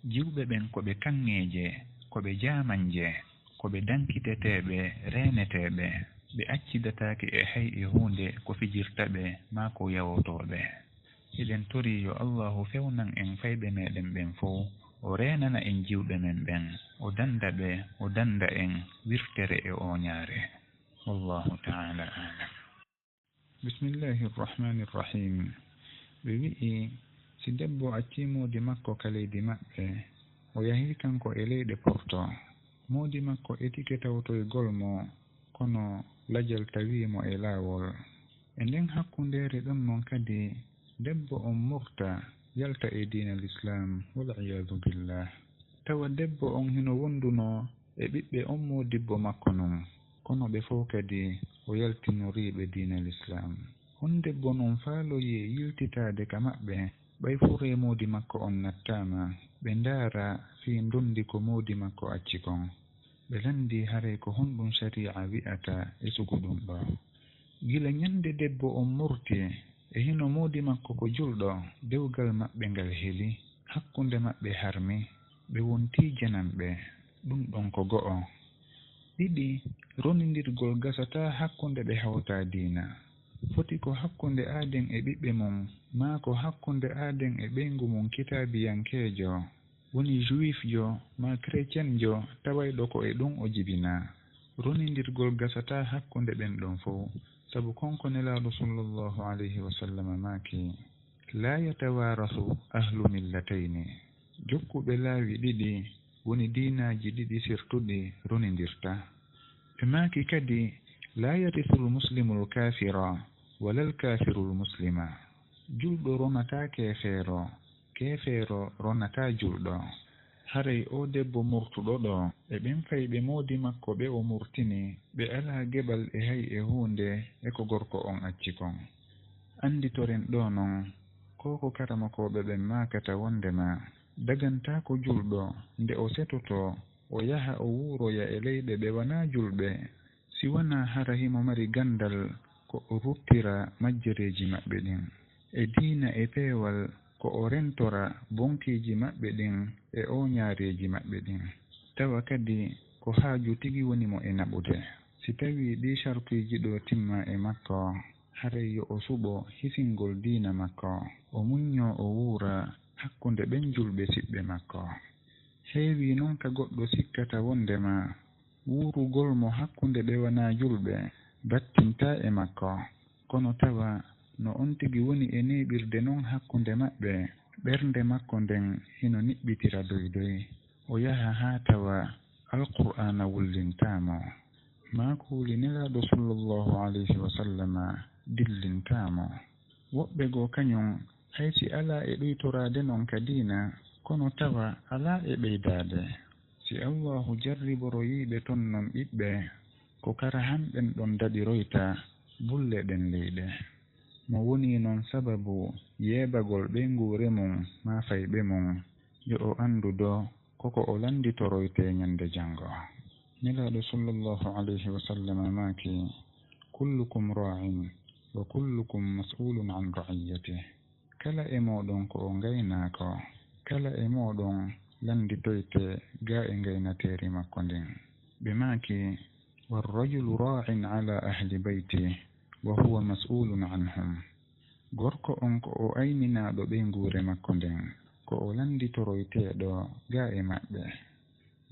Jiwɓe ɓen ko ɓe kaŋŋeeje, ko ɓe jaamanje, ko ɓe dankiteteeɓe, reeneteeɓe. Ɓe accidataake e hay e huunde ko fijirta ɓe maa ko yawotoo ɓe. Hiɗen torii yo Allaahu fewnan en fayɓe meɗen ɓen fow, o reenana en jiwɓe men ɓen, o dannda ɓe, o dannda en wirtere e ooñaare. Wallaahu ta'aalaa a'lam. Bismillaahi Rahmaani Rahiim. Ɓe wi'i, si debbo accii moodi makko ka leydi maɓɓe, o yahii kanko e leyɗe porto, moodi makko etike tawtoygol mo, kono lajal tawii mo e laawol. E nden hakkundeere ɗon non kadi, debbo on murta, yalta e diina Lislaam, wal iyaadu billaah. Tawa debbo on hino wondunoo e ɓiɓɓe on moodibbo makko non, kono ɓe fow kadi o yaltinorii ɓe diina Lislaam. On debbo non faaloyee yiltitaade ka maɓɓe, ɓay furee moodi makko on nattaama, ɓe ndaara fii ndondi ko moodi makko acci kon. Ɓe lanndii haray ko honɗun sari'a wi'ata e sugu ɗun ɗoo. Gila ñande debbo on murti, e hino moodi makko ko julɗo, dewgal maɓɓe ngal heli, hakkunde maɓɓe harmi, ɓe wontii jananɓe, ɗun ɗon ko go'o. Ɗiɗi, ronindirgol gasataa hakkunde ɓe hawtaa diina. Foti ko hakkunde aaden e ɓiɓɓe mun, maa ko hakkunde aaden e ɓeyngu mun kitaabiyankeejo, woni juifjo maa kretiyinjo tawayɗo ko e ɗun o jibinaa. Ronindirgol gasataa hakkunde ɓen ɗon fow, sabu kon ko Nelaaɗo sallallaahu alayhi wa sallam maaki, laa yatawaarasu ahlu millatayni. Jokkuɓe laawi ɗiɗi, woni diinaaji ɗiɗi sirtuɗi, ronindirtaa. Ɓe maaki kadi, laa yarisul muslimul kaafira, walal kaafirul muslima. Julɗo ronataa keefeero, keefeero ronataa julɗo. Haray oo debbo murtuɗo ɗoo, e ɓen fayɓe moodi makko ɓe o murtini, ɓe alaa geɓal e hay e huunde e ko gorko on acci kon. Annditoren ɗoo non, Ko ko karamokooɓe ɓen maakata wonndema, dagantaako julɗo nde o setotoo, o yaha o wuuroya e leyɗe ɓe wanaa julɓe, si wanaa hara himo mari ganndal ko o ruttira majjereeji maɓɓe ɗin e diina e peewal, ko o rentora bonkiiji maɓɓe ɗin e ooñaareeji maɓɓe ɗin, tawa kadi ko haaju tigi woni mo e naɓude. Si tawii ɗii sartuiji ɗoo timmaa e makko, haray yo o suɓo hisingol diina makko, o muññoo o wuura hakkunde ɓen julɓe siɓɓe makko. Heewii non ka goɗɗo sikkata wonndema wuurugol mo hakkunde ɓe wanaa julɓe battintaa e makko, kono tawa no on tigi woni e neeɓirde non hakkunde maɓɓe, ɓernde makko nden hino niɓɓitira doy doy, o yaha haa tawa Alqur'aana wullintaa mo, maakuuli Nelaaɗo sallallahu alayhi wa sallama dillintaa mo. Woɓɓe goo kañun, hay si alaa e ɗuytoraade non ka diina, kono tawa alaa e ɓeydaade. Si Allaahu jarriboroyiiɓe ton non ɓiɓɓe, ko kara hanɓen ɗon daɗiroyta bulle ɗen leyɗe. Mo wonii non sababu yeebagol ɓeynguure mun maa fayɓe mun, yo o anndu do ko ko o lannditoroytee ñande janngo. Nelaaɗo sallallahu alayhi wa sallam maaki, "Kullukum raa'in wa kullukum mas'uulun an ra'iyyatih." Kala e mooɗon ko o ngaynaako, kala e mooɗon lannditoyte gaa e ngaynateeri makko ndin. Ɓe maaki, "Warrajulu raa'in ala ahli bayti, wa huwa mas'uulun anhum." Gorko on ko o ayninaaɗo ɓeynguure makko nden, ko o lannditoroyteeɗo gaa e maɓɓe.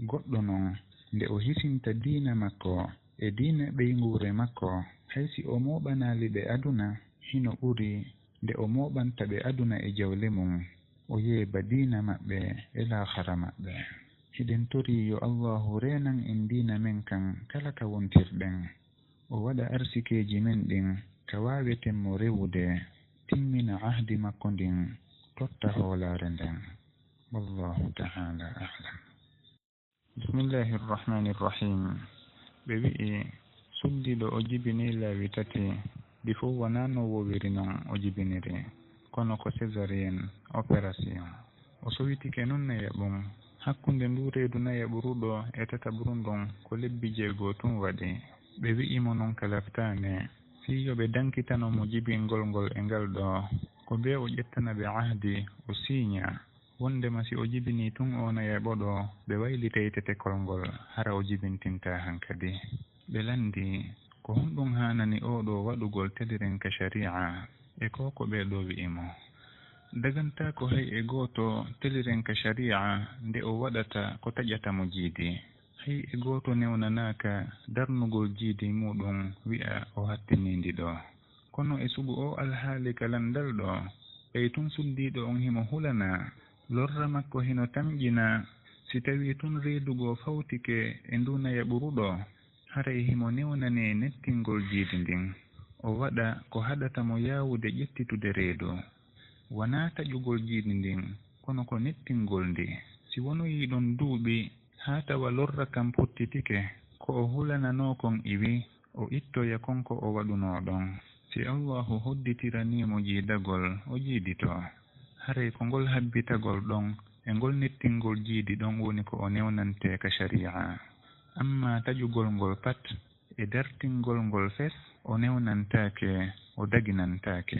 Goɗɗo non, nde o hisinta diina makko e diina ɓeynguure makko, hay si o mooɓanaali ɓe aduna, hino ɓuri nde o mooɓanta ɓe aduna e jawle mun, o yeeba diina maɓɓe e laakhara maɓɓe. Hiɗen torii yo Allaahu reenan en diina men kan kala ka wontirɗen. O waɗa arsikeeji men ɗin ka waaweten mo rewude, timmina ahdi makko ndin, totta hoolaare nden. Wallaahu ta'aalaa a'lam. Bismillaahi Rahmaani Rahiim. Ɓe wi'i, suddiiɗo o jibinii laawi tati, ɗi fow wanaa no woowiri non o jibiniri, kono ko césarienne opération. O sowitike non nayaɓun. Hakkunde nduu reedu nayaɓuru ɗoo e tataɓuru ndun ko lebbi jeego tun waɗi. Ɓe wi'i mo non ka laftaane, fii yo ɓe dankitano mo jibingol ngol e ngal ɗoo, ko bee o ƴettana ɓe ahdi, o siiña. Wonndema si o jibinii tun oo nayaɓo ɗoo, ɓe waylitay tetekol ngol, hara o jibintintaa hankadi. Ɓe lanndii, ko honɗun haanani oo ɗoo waɗugol teliren ka shari'a e ko ko ɓee ɗoo wi'i mo? Dagantaako hay e gooto teliren ka shari'a nde o waɗata ko taƴata mo jiidi. Hay e gooto newnanaaka darnugol jiidi muuɗun wi'a o hattinii ndi ɗoo. Kono e sugu oo alhaali ka lanndal ɗoo, ɓay tun suddiiɗo on himo hulanaa, lorra makko hino tamƴinaa, si tawii tun reedu goo fawtike e nduu nayaɓuru ɗoo, haray himo newnanee nettingol jiidi ndin. O waɗa ko haɗata mo yaawude ƴettitude reedu. Wanaa taƴugol jiidi ndin, kono ko nettingol ndi. Si wonoyii ɗon duuɓi, haa tawa lorra kan pottitike, ko o hulananoo kon iwii, o ittoya kon ko o waɗunoo ɗon. Si Allaahu hodditiranii mo jiidagol, o jiiditoo. Haray ko ngol habbitagol ɗon e ngol nettingol jiidi ɗon woni ko o newnantee ka shari'a. Ammaa taƴugol ngol pat e dartingol ngol fes, o newnantaake, o daginantaake.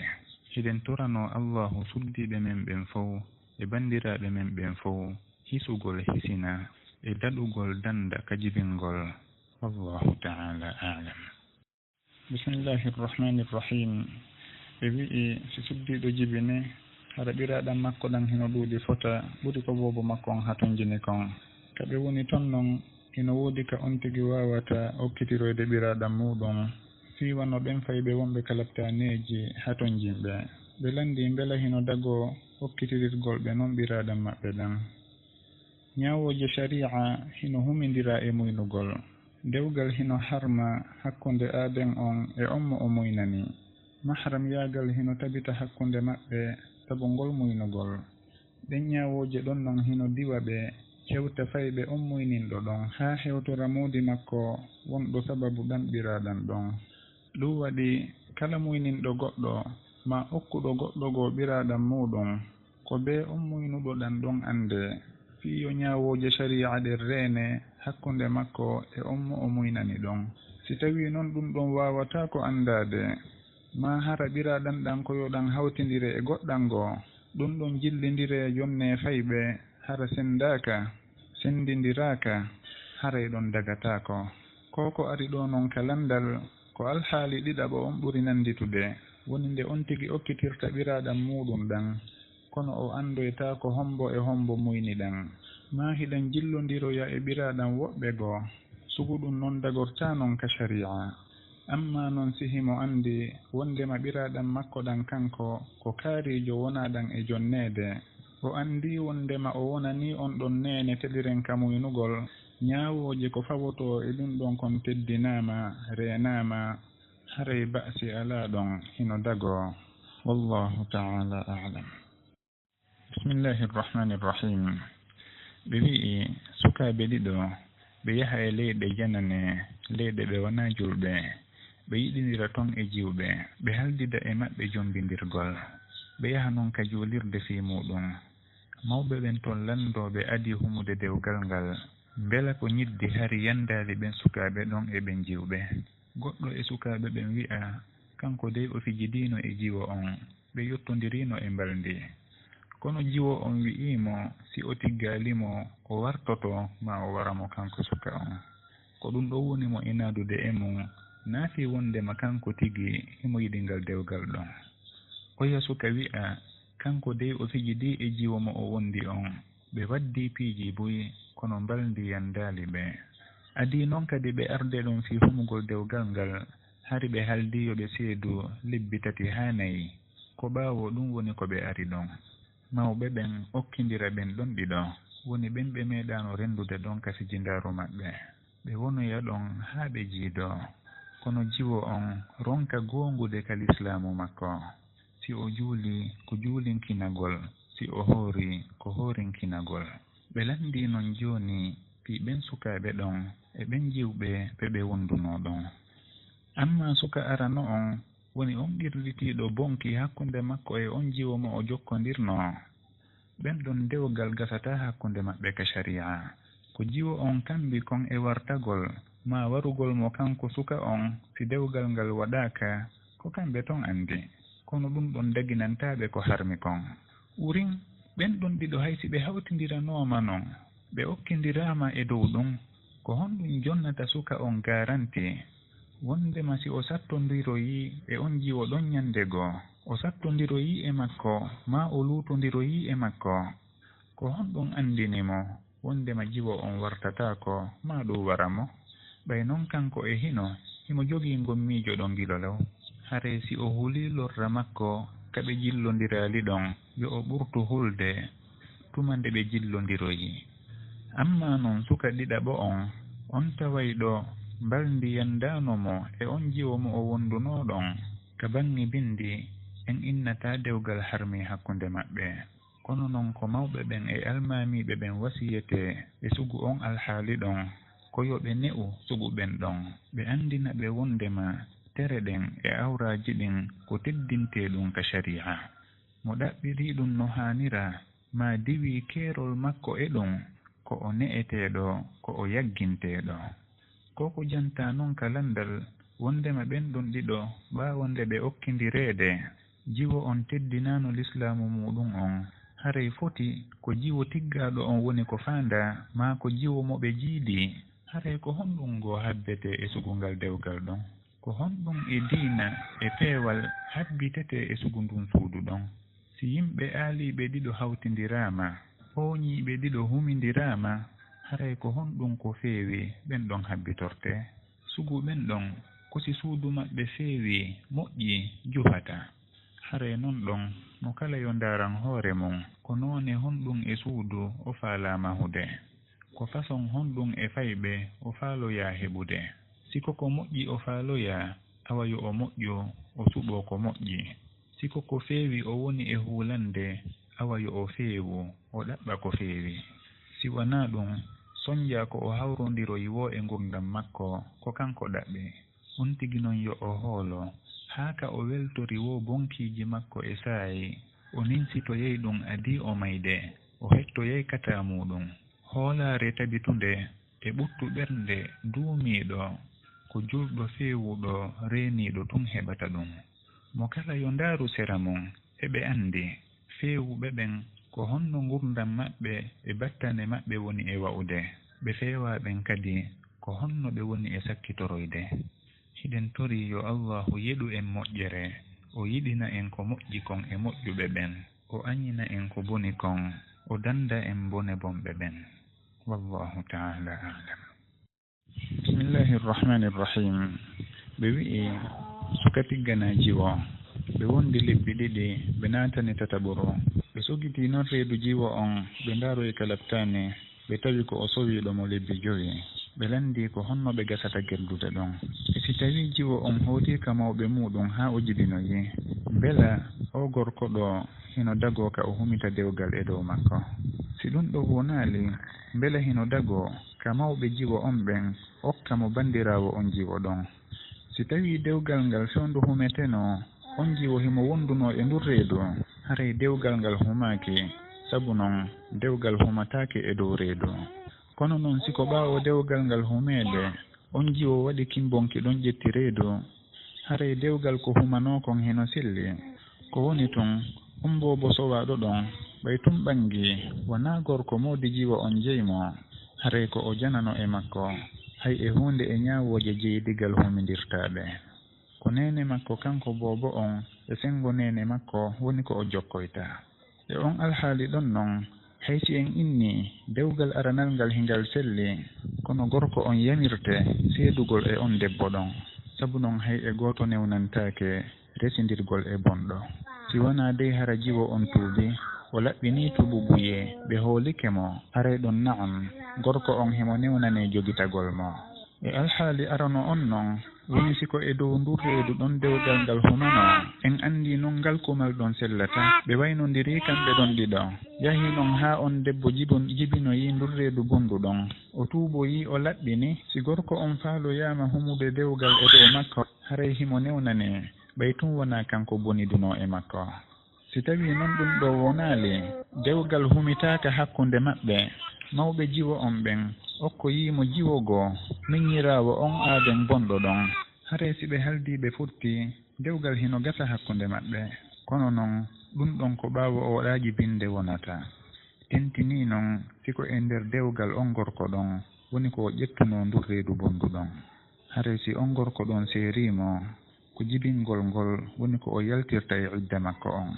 Hiɗen toranoo Allaahu suddiiɓe men ɓen fow e banndiraaɓe men ɓen fow hisugol hisina e daɗugol dannda ka jibingol. Wallaahu ta'aalaa a'lam. Bismillaahi Rahmaani Rahiim. Ɓe wi'i, si suddiiɗo jibini, hara ɓiraaɗan makko ɗan hino ɗuuɗi fota ɓuri ko boobo makko on hatonjini kon. Ka ɓe woni ton non, hino woodi ka on tigi waawata okkitiroyde ɓiraaɗan muuɗun, fii wano ɓen fayɓe wonɓe ka laptaaneeji hatonjinɓe. Ɓe lanndii mbela hino dagoo okkitirirgol ɓe non ɓiraaɗan maɓɓe ɗan. Ñaawooje shari'a hino humindiraa e muynugol. Dewgal hino harma hakkunde aaden on e on mo o muynani. Mahramyaagal hino tabita hakkunde maɓɓe sabu ngol muynugol. Ɗen ñaawooje ɗon non hino diwa ɓe, hewta fayɓe on muyninɗo ɗon, haa hewtora moodi makko wonɗo sababu ɗan ɓiraaɗan ɗon. Ɗun waɗi, kala muyninɗo goɗɗo ma okkuɗo goɗɗo goo ɓiraaɗam muuɗum, ko bee on muynuɗo ɗam ɗon anndee, fii yo ñaawooje shari'a ɗen reene hakkunde makko e on mo o muynani ɗon. Si tawii non ɗum ɗon waawataako anndaade, maa hara ɓiraaɗam ɗam ko yo ɗam hawtindire e goɗɗam goo, ɗum ɗon jillindiree jonnee fayɓe, hara senndaaka, senndindiraaka, haray ɗon dagataako. Ko ko ari ɗoo non ka lanndal, ko alhaali ɗiɗaɓo on ɓuri nannditude, woni nde on tigi okkitirta ɓiraaɗam muuɗum ɗam, kono o anndoytaako hombo e hombo muyni ɗam. Maa hiɗam jillondiroya e ɓiraaɗam woɓɓe goo, sugu ɗum non dagortaa non ka shari'a. Ammaa non si himo anndi wonndema ɓiraaɗam makko ɗam kanko ko kaariijo wonaa ɗam e jonneede, o anndii wonndema o wonanii on ɗon neene teɗiren ka muynugol, ñaawooje ko fawotoo e ɗum ɗon kon teddinaama, reenaama, haray ba'si alaa ɗon, hino dagoo. Wallaahu ta'aalaa a'lam. Bismillaahi Rahmaani Rahiim. Ɓe wi'i, sukaaɓe ɗiɗo, ɓe yaha e leyɗe janane, leyɗe ɓe wanaa julɓe, ɓe yiɗindira ton e jiwɓe, ɓe haaldida e maɓɓe jombindirgol, ɓe yaha non ka juulirde fii muuɗum. Mawɓe ɓen ton lanndoo ɓe adii humude dewgal ngal, mbela ko ñiddi hari yanndaali ɓen sukaaɓe ɗon e ɓen jiwɓe. Goɗɗo e sukaaɓe ɓen wi'a, kanko dey o fijidiino e jiwo on, ɓe yottondiriino e mbalndi. Kono jiwo on wi'ii mo, si o tiggaali mo, o wartoto, maa o wara mo kanko suka on. Ko ɗum ɗon woni mo inaadude e mum, naa fii wonndema kanko tigi himo yiɗi ngal dewgal ɗon. Oya suka wi'a, kanko dey o fijidii e jiwo mo o wondi on. Ɓe waddii piiji buy, kono mbalndi yanndaali ɓe. Adii non kadi ɓe arde ɗon fii humugol dewgal ngal, hari ɓe haaldii yo ɓe seedu lebbi tati haa nayi. Ko ɓaawo ɗum woni ko ɓe ari ɗon. Mawɓe ɓen okkindira ɓen ɗon ɗiɗo, woni ɓen ɓe meeɗaano renndude ɗon ka fijindaaru maɓɓe. Ɓe wonoya ɗon haa ɓe jiidoo. Kono jiwo on ronka goongude ka lislaamu makko. Si o juulii, ko juulinkinagol. Si o hoorii, ko hoorinkinagol. Ɓe lanndii non jooni fii ɓen sukaaɓe ɗon e ɓen jiwɓe ɓe ɓe wondunoo ɗon. Ammaa suka arano on woni on qirlitiiɗo bonki hakkunde makko e on jiwo mo o jokkondirnoo. Ɓen ɗon dewgal gasataa hakkunde maɓɓe ka shari'a. Ko jiwo on kambi kon e wartagol, maa warugol mo kanko suka on, si dewgal ngal waɗaaka, ko kamɓe ton anndi. Kono ɗum ɗon daginantaa ɓe ko harmi kon. Wurin, ɓen ɗon ɗiɗo hay si ɓe hawtindiranooma non, ɓe okkindiraama e dow ɗum, ko honɗum jonnata suka on garanti? Wonndema si o sattondiroyii e on jiwo ɗon ñannde goo, o sattondiroyii e makko, maa o luutondiroyii e makko, ko honɗum anndini mo wonndema jiwo on wartataako, maa ɗum wara mo? Ɓay non kanko e hino, himo jogii ngommiijo ɗon gilo law. Haray si o hulii lorra makko ka ɓe jillondiraali ɗon, yo o ɓurtu hulde tuma nde ɓe jillondiroyi. Ammaa non suka ɗiɗaɓo on, on taway ɗo mbalndi yanndaano mo e on jiwo mo o wondunoo ɗon. Ka baŋŋe binndi, en innataa dewgal harmi hakkunde maɓɓe. Kono non ko mawɓe ɓen e almaamiiɓe ɓen wasiyetee e sugu on alhaali ɗon, ko yo ɓe ne'u sugu ɓen ɗon, ɓe anndina ɓe wonndema tere ɗen e awraaji ɗin ko teddintee ɗum ka shari'a. Mo ɗaɓɓirii ɗum no haanira, maa diwii keerol makko e ɗum, ko o ne'eteeɗo, ko o yagginteeɗo. Ko ko jantaa non ka lanndal, wonndema ɓen ɗon ɗiɗo, ɓaawo nde ɓe okkindireede, jiwo on teddinaano lislaamu muuɗum on, haray foti ko jiwo tiggaaɗo on woni ko faandaa, maa ko jiwo mo ɓe jiidii? Haray ko honɗum goo habbetee e sugu ngal dewgal ɗon? Ko honɗum e diina e peewal habbitetee e sugu ndun suudu ɗon? Si yimɓe aaliiɓe ɗiɗo hawtindiraama, ooñiiɓe ɗiɗo humindiraama, haray ko honɗum ko feewi ɓen ɗon habbitortee? Sugu ɓen ɗon, ko si suudu maɓɓe feewii, moƴƴii, juhata. Haray non ɗon, mo kala yo ndaaran hoore mun, ko noone honɗum e suudu o faalaa mahude? Ko fasoŋ honɗum e fayɓe o faaloyaa heɓude? Si ko ko moƴƴi o faaloyaa, awa yo o moƴƴu, o suɓoo ko moƴƴi. Si ko ko feewi o woni e huulande, awa yo o feewu, o ɗaɓɓa ko feewi. Si wanaa ɗum, sonjaa ko o hawrondiroyi woo e ngurndan makko, ko kanko ɗaɓɓi. On tigi non yo o hoolo, Haa ka o weltori woo bonkiiji makko e saa'i, o ninsitoyay ɗum adii o mayde, o hettoyay kataa muuɗum. Hoolaare tabitunde e ɓuttu ɓernde duumiiɗo, ko julɗo feewuɗo reeniiɗo tun heɓata ɗum. Mo kala yo ndaaru sera mum, eɓe anndi, feewuɓe ɓen, ko honno ngurndan maɓɓe e battane maɓɓe woni e wa'ude, ɓe feewaa ɓen kadi, ko honno ɓe woni e sakkitoroyde. Hiɗen torii yo Allaahu yeɗu en moƴƴere, o yiɗina en ko moƴƴi kon e moƴƴuɓe ɓen, o añina en ko boni kon, o dannda en bone bonɓe ɓen. Wallaahu ta'aalaa a'lam. Bismillaahi Rahmaani Rahiim. Ɓe wi'i, suka tigganaa jiwo. Ɓe wondi lebbi ɗiɗi, ɓe naatani tataɓuru. Ɓe sogitii non reedu jiwo on, ɓe ndaaroyi ka laɓtaani. Ɓe tawi ko o sowiiɗo mo lebbi jowi. Ɓe lanndii ko honno ɓe gasata gerdude ɗon. E si tawii jiwo on hootii ka mawɓe muuɗum haa o jibinoyi, mbela oo gorko ɗoo hino dagoo ka o humita dewgal e dow makko? Si ɗum ɗoo wonaali, mbela hino dagoo ka mawɓe jiwo on ɓen okka mo banndiraawo on jiwo ɗon? Si tawii dewgal ngal fewndo humetenoo, on jiwo himo wondunoo e ndun reedu, haray dewgal ngal humaaki, sabu non dewgal humataake e dow reedu. Kono non si ko ɓaawo dewgal ngal humeede, on jiwo waɗi kimbonki ɗon ƴetti reedu, haray dewgal ko humanoo kon hino selli. Ko woni tun, on boobo sowaaɗo ɗon, ɓay tun ɓangi, wanaa gorko moodi jiwo on jeyi mo, haray ko o janano e makko, hay e huunde e ñaawooje jeyi digal humindirtaaɓe. Ko neene makko kanko boobo on e senngo neene makko woni ko o jokkoyta. E on alhaali ɗon non, hay si en innii dewgal aranal ngal hingal selli, kono gorko on yamirte seedugol e on debbo ɗon. Sabu non hay e gooto newnantaake resindirgol e bonɗo. Si wanaa dey hara jiwo on tuubi, o laɓɓinii tuubu buye, ɓe hoolike mo, haray ɗon na'am, gorko on himo newnanee jogitagol mo. E alhaali arano on non, woni si ko e dow ndun reedu ɗon dewgal ngal humanoo, en anndii non ngal kumal ɗon sellata, ɓe waynondirii kamɓe ɗon ɗiɗo. Yahii non haa on debbo jibun-, jibinoyii ndun reedu bondu ɗon. O tuuboyii, o laɓɓini, si gorko on faaloyaama humude dewgal e dow makko, haray himo newnanee, ɓay tun wanaa kanko bonidunoo e makko. Si tawii non ɗum ɗoo wonaali, dewgal humitaaka hakkunde maɓɓe, mawɓe jiwo on ɓen okkoyii mo jiwo goo, miñiraawo on aaden bonɗo ɗon. Haray si ɓe haldii ɓe fotti, dewgal hino gasa hakkunde maɓɓe. Kono non, ɗum ɗon ko ɓaawo o waɗaa jibinde wonata. Tentinii non, si ko e nder dewgal on gorko ɗon, woni ko o ƴettunoo ndun reedu bondu ɗon. Haray si on gorko ɗon seerii mo, ko jibingol ngol woni ko o yaltirta e idda makko on.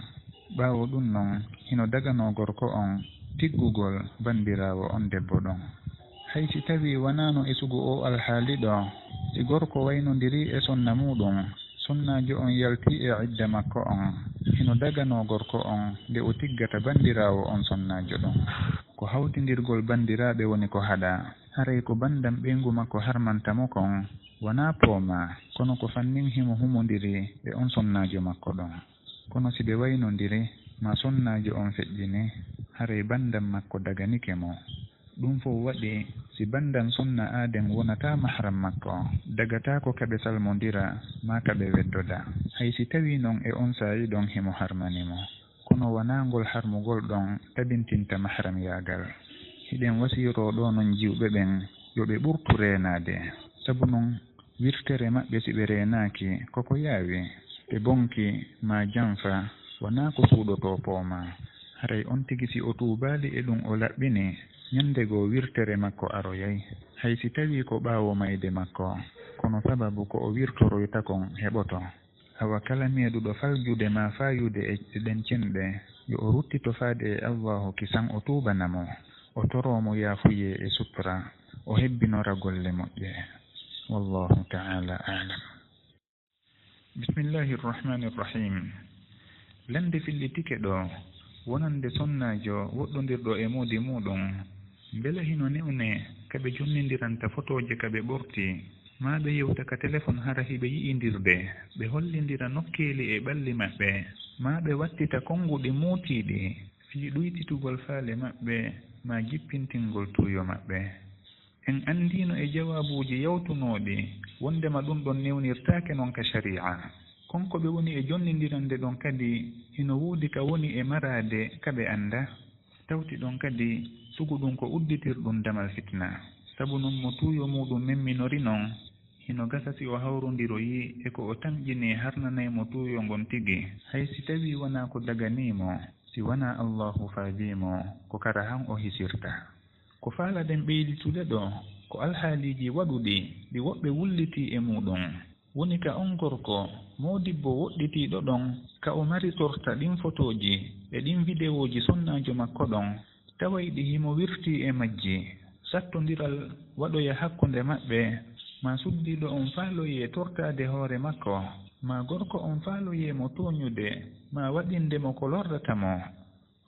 Ɓaawo ɗum non, hino daganoo gorko on tiggugol banndiraawo on debbo ɗon. Hay si tawii wanaano e sugu oo alhaali ɗoo, si gorko waynondirii e sonna muuɗum, sonnaajo on yaltii e idda makko on, hino daganoo gorko on nde o tiggata banndiraawo on sonnaajo ɗon. Ko hawtindirgol banndiraaɓe woni ko haɗaa. Haray ko banndam ɓeyngu makko harmanta mo kon, wanaa poomaa, kono ko fannin himo humondiri e on sonnaajo makko ɗon. Kono si ɓe waynondiri, maa sonnaajo on feƴƴini, haray banndam makko daganike mo. Ɗum fow waɗi, si banndam sonna aaden wonataa mahram makko, dagataako ka ɓe salmondira, maa ka ɓe weddoda. Hay si tawii non e on saa'i ɗon himo harmani mo. Kono wanaa ngol harmugol ɗon tabintinta mahramyaagal. Hiɗen wasiyoroo ɗoo non jiwɓe ɓen, yo ɓe ɓurtu reenaade. Sabu non, wirtere maɓɓe si ɓe reenaaki, ko ko yaawi. Ɓe bonki, maa janfa, wanaa ko suuɗotoo poomaa. Haray on tigi si o tuubaali e ɗum o laɓɓini, ñande goo wirtere makko aroyay. Hay si tawii ko ɓaawo mayde makko, kono sababu ko o wirtoroyta kon heɓoto. Awa kala meeɗuɗo faljude maa faayude e ɗen cenɗe, yo o ruttito faade e Allaahu kisan o tuubana mo, o toroo mo yaafuyee e sutra, o hebbinora golle moƴƴe. Wallaahu ta'aalaa a'lam. Bismillaahi Rahmaani Rahiim. Lannde fillitike ɗoo, wonande sonnaajo woɗɗondirɗo e moodi muuɗum, mbela hino newnee ka ɓe jonnindiranta fotooje ka ɓe ɓorti, maa ɓe yewta ka telefon hara hiɓe yi'indirde, ɓe hollindira nokkeeli e ɓalli maɓɓe, maa ɓe wattita konnguɗi muutiiɗi fii ɗuytitugol faale maɓɓe maa jippintingol tuuyo maɓɓe. En anndiino e jawaabuuji yawtunooɗi wonndema ɗum ɗon newnirtaake non ka shari'a. Kon ko ɓe woni e jonnindirande ɗon kadi, hino woodi ka woni e maraade ka ɓe annda. Tawti ɗon kadi, sugu ɗum ko udditirɗum damal fitna. Sabu non mo tuuyo muuɗum memminori non, hino gasa si o hawrondiroyii e ko o tamƴini harnanay mo tuuyo ngon tigi, hay si tawii wanaa ko daganii mo, si wanaa Allaahu faabii mo, ko kara han o hisirta. Ko faalaɗen ɓeyditude ɗoo, ko alhaaliiji waɗuɗi ɗi woɓɓe wullitii e muuɗum. Woni ka on gorko moodibbo woɗɗitiiɗo ɗon, ka o maritorta ɗin fotooji e ɗin videowooji sonnaajo makko ɗon, tawayɗi himo wirtii e majji. Sattondiral waɗoya hakkunde maɓɓe, maa suddiiɗo on faaloyee tortaade hoore makko, maa gorko on faaloyee mo tooñude, maa waɗinde mo ko lorrata mo.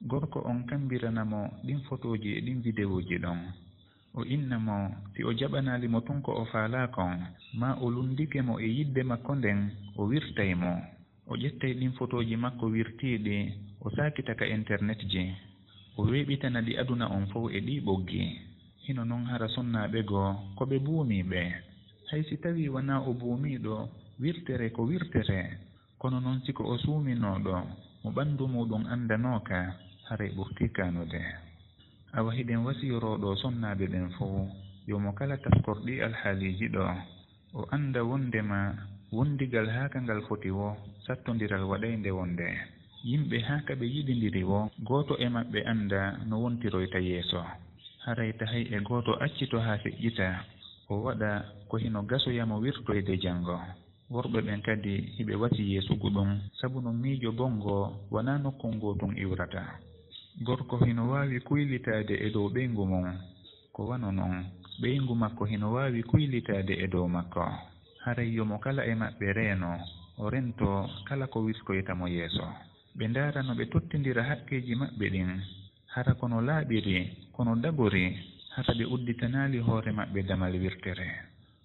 Gorko on kammbirana mo ɗin fotooji e ɗin videowooji ɗon. O inna mo, si o jaɓanaali mo tun ko o faalaa kon, maa o lunndike mo e yiɗde makko nden, o wirtay mo. O ƴettay ɗin fotooji makko wirtiiɗi, o saakita ka internet ji. O weeɓitana ɗi aduna on fow e ɗii ɓoggi. Hino non hara sonnaaɓe goo, ko ɓe buumiiɓe. Hay si tawii wanaa o buumiiɗo, wirtere ko wirtere. Kono non si ko o suuminooɗo, mo ɓanndu muuɗum anndanooka, haray ɓurtii kaanude. Awa hiɗen wasiyoroo ɗoo sonnaaɓe ɓen fow, yo mo kala taskor ɗii alhaaliiji ɗoo, o annda wonndema wonndigal haa ka ngal foti woo, sattondiral waɗay nde wonde. Yimɓe haa ka ɓe yiɗindiri woo, gooto e maɓɓe annda no wontiroyta yeeso. Haray tahay e gooto accito haa feƴƴita, o waɗa ko hino gasoya mo wirtoyde janngo. Worɓe ɓen kadi hiɓe wasiyee sugu ɗum, sabu no miijo bongo wanaa nokku ngoo tun iwrata. Gorko hino waawi kuylitaade e dow ɓeyngu mum, ko wano non, ɓeyngu makko hino waawi kuylitaade e dow makko. Haray yo mo kala e maɓɓe reeno, o rentoo kala ko wirkoyta mo yeeso. Ɓe ndaara no ɓe tottindira haqqeeji maɓɓe ɗin, hara ko no laaɓiri, ko no dagori, hara ɓe udditanaali hoore maɓɓe damal wirtere.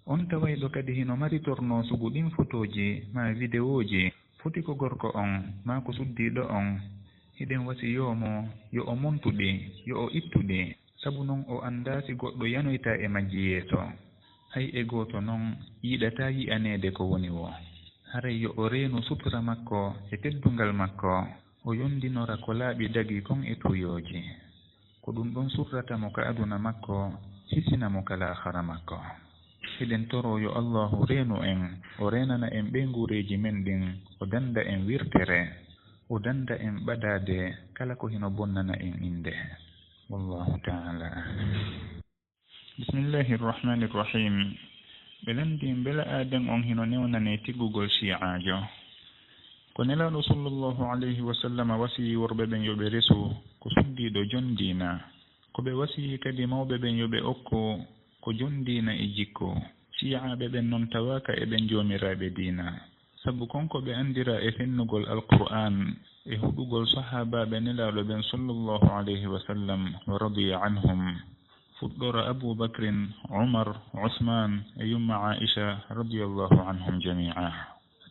On tawayɗo kadi hino maritornoo sugu ɗin fotooji maa videowooji, foti ko gorko on maa ko suddiiɗo on. Hiɗen wasiyoo mo yo o montu ɗi, yo o ittu ɗi, sabu non o anndaa si goɗɗo yanoyta e majji yeeso. Hay e gooto non yiɗataa yi'aneede ko woni woo. Haray yo o reenu sutura makko e teddungal makko, o yonndinora ko laaɓi dagii kon e tuuyooji. Ko ɗum ɗon surrata mo ka aduna makko, hisina mo ka laakhara makko. Hiɗen toroo yo Allaahu reenu en, o reenana en ɓeynguureeji men ɗin, o dannda en wirtere, o dannda en ɓadaade kala ko hino bonnana en innde. Wallaahu ta'aalaa a'lam. Bismillaahi Rahmaani Rahiim. Ɓe lanndii mbela aaden on hino newnanee tiggugol Shii'aajo. Ko Nelaaɗo sallallaahu alayhi wa sallam wasiyii worɓe ɓen yo ɓe resu ko suddiiɗo jon diina. Ko ɓe wasiyii kadi mawɓe ɓen yo ɓe okku ko jon diina e jikku. Shii'aaɓe ɓen non tawaaka e ɓen joomiraaɓe diina. Sabu kon ko ɓe anndira e fennugol Alqur'aan e huɗugol sahaabaaɓe Nelaaɗo ɓen sallallaahu alayhi wa sallam wa radiya anhum. Fuɗɗora Abuu Bakrin, Umar, Usmaan e yumma Aa'isha radiyallaahu anhum jamii'a.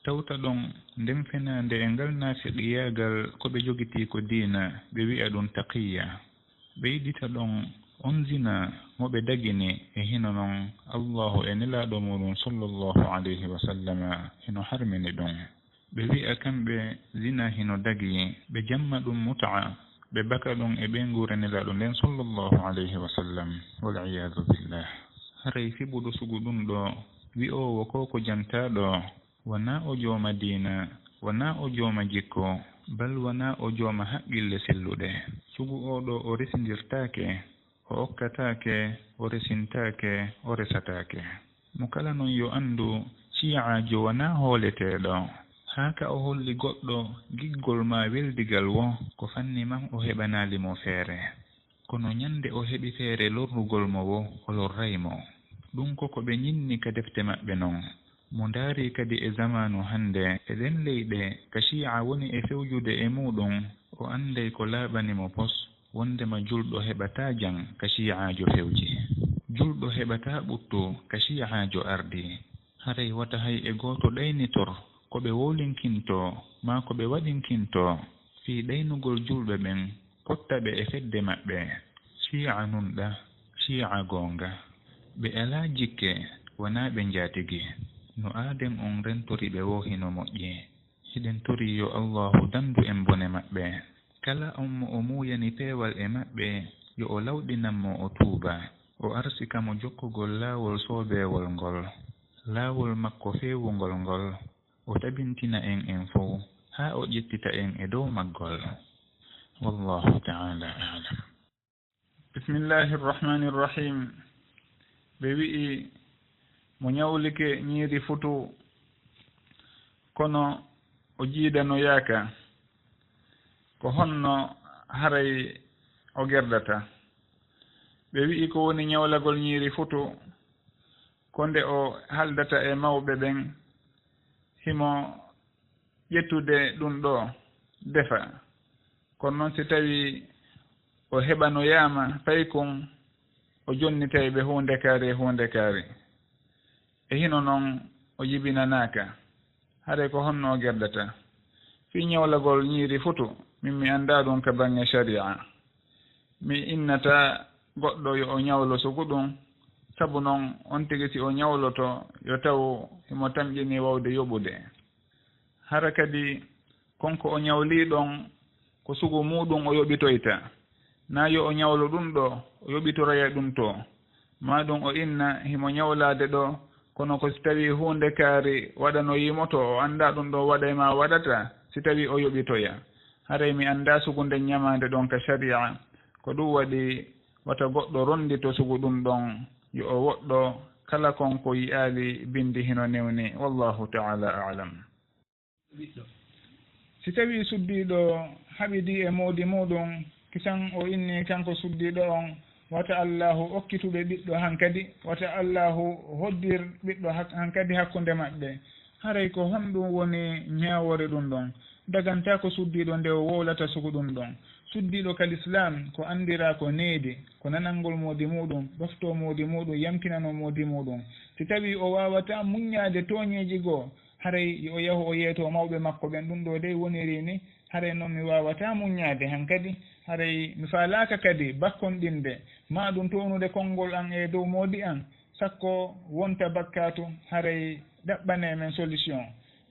Tawta ɗon nden fenaande e ngal naafiqiyaagal ko ɓe jogitii ko diina, ɓe wi'a ɗum taqiyya. Ɓeydita ɗon, on zina mo ɓe dagini e hino non Allaahu e Nelaaɗo muuɗum sallallaahu alayhi wa sallama hino harmini ɗum. Ɓe wi'a kamɓe zina hino dagii, ɓe jamma ɗum mut'a, ɓe baka ɗum e ɓeynguure Nelaaɗo nden sallallaahu alayhi wa sallam. Wal iyaadu billah. Haray fiɓuɗo sugu ɗum ɗoo, wi'oowo ko ko jantaaɗo, wanaa o jooma diina, wanaa o jooma jikku, bal wanaa o jooma haqqille selluɗe. Sugu oo ɗoo o resindirtaake, o okkataake, o resintaake, o resataake. Mo kala non yo anndu, Shii'aajo wanaa hooleteeɗo. Haa ka o holli goɗɗo giggol maa weldigal woo, ko fanni man o heɓanaali mo feere. Kono ñande o heɓi feere lorrugol mo woo, o lorray mo. Ɗum ko ko ɓe ñinni ka defte maɓɓe non. Mo ndaari kadi e zamaanu hannde, e ɗen leyɗe ka Shii'a woni e fewjude e muuɗum, o annday ko laaɓani mo pos, wonndema julɗo heɓataa jam ka Shii'aajo fewji. Julɗo heɓataa ɓuttu ka Shii'aajo ardii. Haray wata hay e gooto ɗaynitor ko ɓe wowlinkintoo maa ko ɓe waɗinkintoo fii ɗaynugol julɓe ɓen, potta ɓe e fedde maɓɓe. Shii'a nunɗa, Shii'a goonga. Ɓe alaa jikke, wanaa ɓe njaatigi. No aaden on rentori ɓe woo hino moƴƴi. Hiɗen torii yo Allaahu danndu en bone maɓɓe. Kala on mo o muuyani peewal e maɓɓe, yo o lawɗinan mo o tuuba, o arsika mo jokkugol laawol soobeewol ngol, laawol makko feewungol ngol, o tabintina en en fow, haa o ƴettita en e dow maggol. Wallaahu ta'aalaa a'lam. Bismillaahi Rahmaani Rahiim. Ɓe wi'i mo ñawlike ñiiri futu, kono o jiidanoyaaka. Ko honno haray o gerdata? Ɓe wi'i ko woni ñawlagol ñiiri futu, ko nde o haaldata e mawɓe ɓen, himo ƴettude ɗun ɗoo, defa. Kono non si tawii o heɓanoyaama paykun, o jonnitay ɓe huunde kaari e huunde kaari. E hino non o jibinanaaka. Haray ko honno o gerdata? Fii ñawlagol ñiiri futu, min mi anndaa ɗun ka baŋŋe shari'a. Mi innataa goɗɗo yo o ñawlo sugu ɗun, sabu non on tigi si o ñawloto, yo taw himo tamƴinii wawde yoɓude. Hara kadi kon ko o ñawlii ɗon ko sugu muuɗun o yoɓitoyta, naa yo o ñawlo ɗun ɗoo, o yoɓitoroya ɗun too. Maa ɗun o inna himo ñawlaade ɗoo, kono ko si tawii huunde kaari waɗanoyii mo to o anndaa ɗun ɗon waɗay maa waɗataa, si tawii o yoɓitoya. Haray mi anndaa sugu nden ñamaande ɗon ka shari'a. Ko ɗun waɗi wata goɗɗo ronndito sugu ɗun ɗon, yo o woɗɗo kala kon ko yi'aali binndi hino newni. Wallaahu ta'aalaa a'lam. Si tawii suddiiɗo haɓidii e moodi muuɗun, kisan o inni kanko suddiiɗo on, wata Allaahu okkituɓe ɓiɗɗo hankadi, wata Allaahu hoddir ɓiɗɗo hak-, hankadi hakkunde maɓɓe. Haray ko honɗun woni ñaawoore ɗun ɗon? Dagantaa ko suddiiɗo nde o wowlata sugu ɗun ɗon. Suddiiɗo ka lislaam ko anndiraa ko needi, ko nanangol moodi muuɗun, ɗoftoo moodi muuɗun, yamkinanoo moodi muuɗun. Si tawii o waawataa muññaade tooñeeji goo, haray yo o yahu o yeetoo mawɓe makko ɓen. Ɗun ɗoo dey wonirii ni, haray non mi waawataa muññaade hankadi, haray mi faalaaka kadi bakkonɗinde, maa ɗun townude konngol an e dow moodi an, sakko wonta bakkaatu, haray ɗaɓɓanee men solution.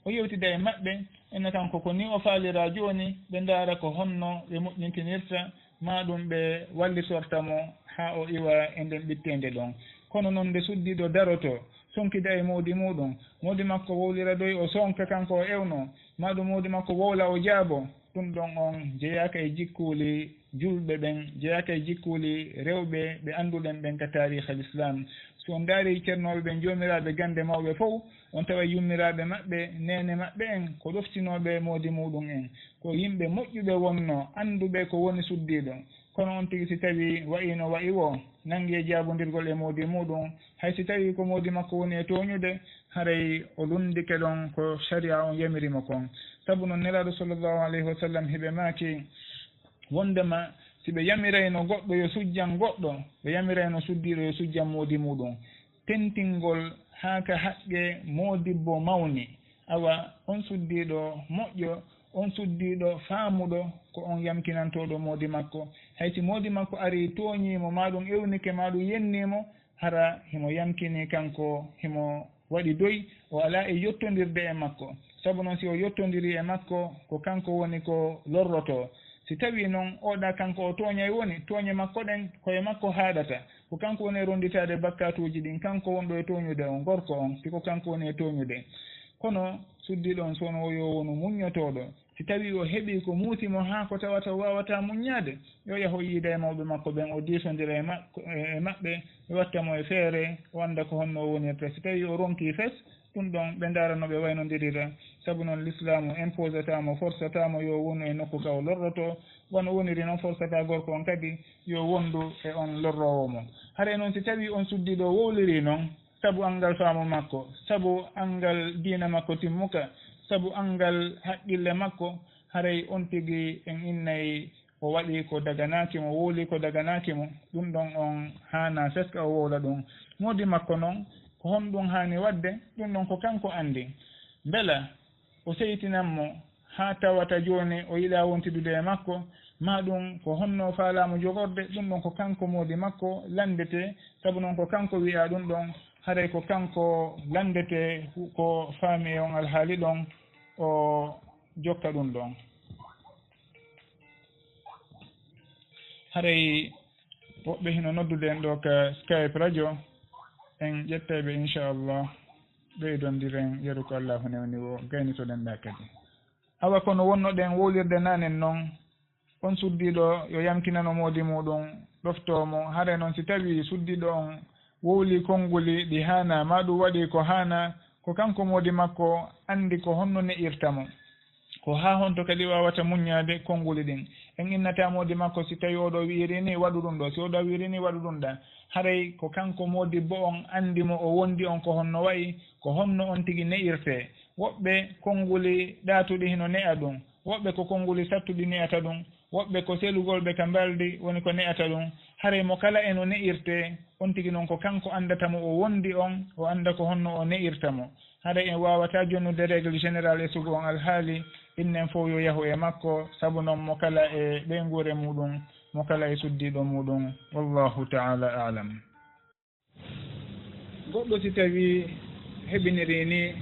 O yewtida e maɓɓe, inna kanko ko nii o faaliraa jooni, ɓe ndaara ko honno ɓe moƴƴintinirta, maa ɗun ɓe wallitorta mo haa o iwa e nden ɓitteende ɗon. Kono non nde suddiiɗo darotoo, sonkida e moodi muuɗun, moodi makko wowlira doy o sonka kanko o ewnoo, maa ɗun moodi makko wowla o jaaboo, ɗun ɗon on jeyaaka e jikkuuli julɓe ɓen, jeyaaka e jikkuuli rewɓe ɓe annduɗen ɓen ka taariiha lislaam. Si on ndaarii cernooɓe ɓen, joomiraaɓe gannde mawɓe fow, on taway yummiraaɓe maɓɓe, neene maɓɓe en, ko ɗoftinooɓe moodi muuɗun en. Ko yimɓe moƴƴuɓe wonnoo, annduɓe ko woni suddiiɗo. Kono on tigi si tawii wa'ii no wa'i woo, nanngi e jaabondirgol e moodi muuɗun, hay si tawii ko moodi makko woni e tooñude, haray o lunndike ɗon ko sariya on yamiri mo kon. Sabu non Nelaaɗo sallallahu alayhi wa sallam hiɓe maaki, wonndema si ɓe yamirayno goɗɗo yo sujjan goɗɗo, ɓe yamirayno suddiiɗo yo sujjan moodi muuɗun. Tentingol haa ka haqqe moodibbo mawni. Awa, on suddiiɗo moƴƴo, on suddiiɗo faamuɗo, ko on yamkinantooɗo moodi makko. Hay si moodi makko arii tooñii mo, maa ɗun ewnike, maa ɗun yennii mo, hara himo yamkini kanko, himo waɗi doy, o alaa e yottondirde e makko. Sabu non, si o yottondirii e makko, ko kanko woni ko lorrotoo. Si tawii non, oɗa kanko o tooñay woni, tooñe makko ɗen, ko e makko haaɗata. Ko kanko woni e ronnditaade bakkaatuuji ɗin, kanko wonɗo e tooñude on, gorko on, si ko kanko woni e tooñude. Kono suddiiɗo on, si wonno yo wonu muññotooɗo, si tawii o heɓii ko muusi mo haa ko tawata o waawataa muññaade, yo yahu o yiida e mawɓe makko ɓen, o diisondira e ma-, e maɓɓe, ɓe watta mo e feere, o annda ko honno o wonirta. Si tawii o ronkii fes, ɗun ɗon ɓe ndaara no ɓe waynondirira. Sabu non, lislaamu imposataa mo, forsataa mo yo wonu e nokku ka o lorrotoo. Wano woniri non, forsataa gorko on kadi yo wondu e on lorroowo mo. Haray non, si tawii on suddiiɗo wowlirii non, sabu anngal faamu makko, sabu anngal diina makko timmuka, sabu anngal haqqille makko, haray on tigi en innay o waɗi ko daganaaki mo, wowli ko daganaaki mo, ɗun ɗon on haanaa fes ka o wowla ɗun. Moodi makko non, ko honɗun haani waɗde, ɗun ɗon ko kanko anndi. Mbela o seytinan mo haa tawata jooni o yiɗaa wontidude e makko, maa ɗun ko honno o faalaa mo jogorde, ɗun ɗon ko kanko moodi makko lanndetee, sabu non ko kanko wi'aa ɗun ɗon, haray ko kanko lanndetee ko faami e on alhaali ɗon, o jokka ɗum ɗon. Haray woɓɓe hino noddude en ɗo ka Skype radio, en ƴettay ɓe, inchallah, ɓeydondiren yeru ko Allahu newni o, gaynitoɗen ɗa kadi. Awa kono wonnoɗen wowlirde nanen non, on suddiiɗo yo yamkinano moodi muɗum, ɗoftoo mo. Hare non si tawii suddiiɗo on wowli konnguli ɗi haanaa, maa ɗum waɗi ko haanaa, ko kanko moodi makko anndi ko honno ne'irta mo. Ko haa honto kadi waawata muññaade konnguli ɗin. En innataa moodi makko si tawii oɗo wi'iri ni waɗu ɗum ɗo, si oɗo wi'iri ni waɗu ɗum ɗa. Haray ko kanko moodibbo on anndi mo o wondi on ko honno wa'i, ko honno on tigi ne'irtee. Woɓɓe konnguli ɗaatuɗi hino ne'a ɗum, woɓɓe ko konnguli sattuɗi ne'ata ɗum, woɓɓe ko selugol ɓe ka mbaldi woni ko ne'ata ɗum. Haray mo kala e no ne'irtee, on tigi non ko kanko anndata mo o wondi on, o annda ko honno o ne'irta mo. Haray en waawataa jonnude règle générale e sugu on alhaali, innen fow yo yahu e makko, sabu non mo kala e ɓeynguure muɗum, mo kala e suddiiɗo muɗum. Wallahu ta'ala a'lam. Goɗɗo si tawii heɓinirii ni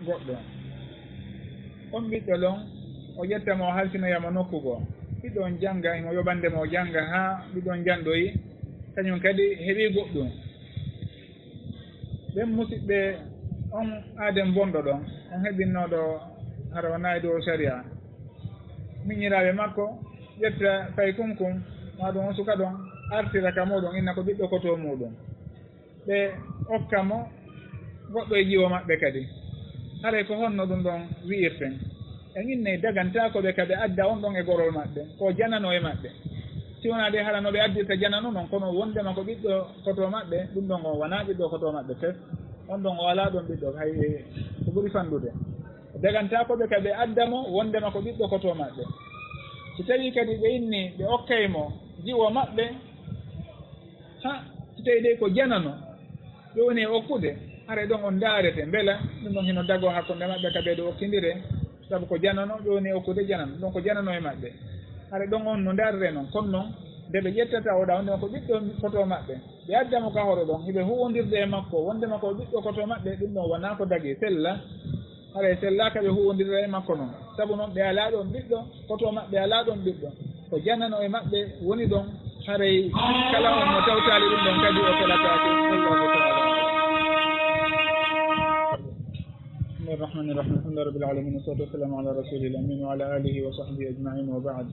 goɗɗo, on ɓiɗɗo ɗon, o ƴetta mo, o halfinoya mo nokku goo. Ɓiɗɗo on jannga, himo yoɓande mo, o jannga haa ɓiɗɗo on janndoyi, kañum kadi heɓii goɗɗum. Ɓen musiɓɓe, on aaden bonɗo ɗon, on heɓinnooɗo hara o nayi dow sariya. Miñiraaɓe makko ƴetta paykun kun, maa ɗum on suka ɗon, artira ka muɗum, inna ko ɓiɗɗo koto muɗum. Ɓe okka mo goɗɗo e jiwo maɓɓe kadi. Haray ko honno ɗum ɗon wi'irten? En innay dagantaako ɓe ka ɓe adda on ɗon e gorol maɓɓe, ko janano e maɓɓe. Si wonaa de hara no ɓe addirta janano non, kono wondema ko ɓiɗɗo koto maɓɓe, ɗum ɗon on wanaa ɓiɗɗo koto maɓɓe fes. On ɗon o alaa ɗon ɓiɗɗo, hay e ko ɓuri fanɗude. Dagantaako ɓe ka ɓe adda mo wondema ko ɓiɗɗo koto maɓɓe. Si tawii kadi ɓe inni ɓe okkay mo jiwo maɓɓe, ha, si tawii dey ko janano ɓe woni e okkude, haray ɗon on ndaarete, mbela ɗum ɗon hino dagoo hakkunde maɓɓe ka ɓe ɗo okkindire, sabu ko janano ɓe woni e okkude janano, ɗon ko janano e maɓɓe. Haray ɗon on no ndaarire non, kono non nde ɓe ƴettata oɗa wondema ko ɓiɗɗo koto maɓɓe, ɓe adda mo ka hoore ɗon, hiɓe huwondirde e makko, wondema ko ɓiɗɗo koto maɓɓe, ɗum ɗon wonaa ko dagii, sella. Haray sellaaka ɓe huwondira e makko non. Sabu non ɓe alaa ɗon ɓiɗɗo, koto maɓɓe alaa ɗon ɓiɗɗo. Ko janano e maɓɓe woni ɗon, haray kala on mo tawtaali ɗum ɗon kadi o felataake. Allahu ta'ala. بسم الله الرحمن الرحيم. الحمد لله رب العالمين، والصلاة والسلام على رسوله الأمين وعلى آله وصحبه أجمعين، وبعد.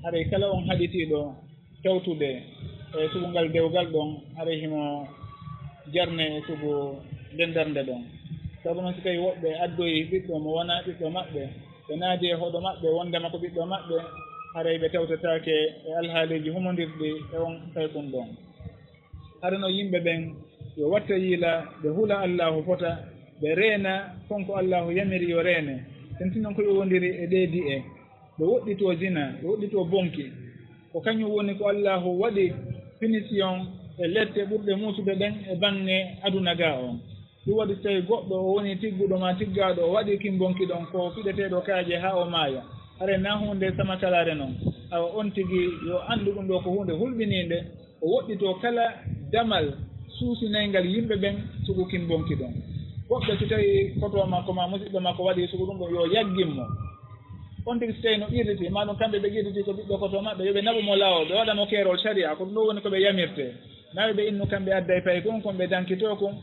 Haray kala on haɗitiiɗo tawtude e sugu ngal dewgal ɗon, haray himo jarne e sugu nden darnde ɗon. Sabu non si tawi woɓɓe addoyi ɓiɗɗo mo wonaa ɓiɗɗo maɓɓe, ɓe naadi e hoɗo maɓɓe wondema ko ɓiɗɗo maɓɓe, haray ɓe tawtataake e alhaaliiji humondirɗi e on paykun ɗon. Hara no yimɓe ɓen yo watta yiila, ɓe hula Allaahu fota, ɓe reena kon ko Allaahu yamiri yo reene, tentinnon ko yowondiri e ɗee di'e, ɓe woɗɗitoo zina, ɓe woɗɗitoo bonki. Ko kañum woni ko Allaahu waɗi punition e lette ɓurɗe muusude ɗen e baŋŋe aduna gaa on. Ɗum waɗi so tawi goɗɗo o woni tigguɗo maa tiggaaɗo, o waɗi kimbonki ɗon ko fiɗeteeɗo kaaƴe haa o maaya. Haray na huunde samakalaare non. Awa on tigi yo anndu ɗum ɗo ko huunde hulɓiniinde, o woɗɗitoo kala damal suusinayngal yimɓe ɓen sugu kimbonki ɗon. Woɓɓe si tawi koto makko maa musiɗɗo makko waɗi sugu ɗum ɗon, yo yaggin mo. On tigi si tawi no qirriti, maa ɗum kamɓe ɓe qirriti ko ɓiɗɗo koto maɓɓe, yo ɓe naɓu mo laawol, ɓe waɗa mo keerol sariya, ko ɗum ɗo woni ko ɓe yamirtee. Nawe ɓe innu kamɓe adday paykun kun, ɓe dankitoo kun.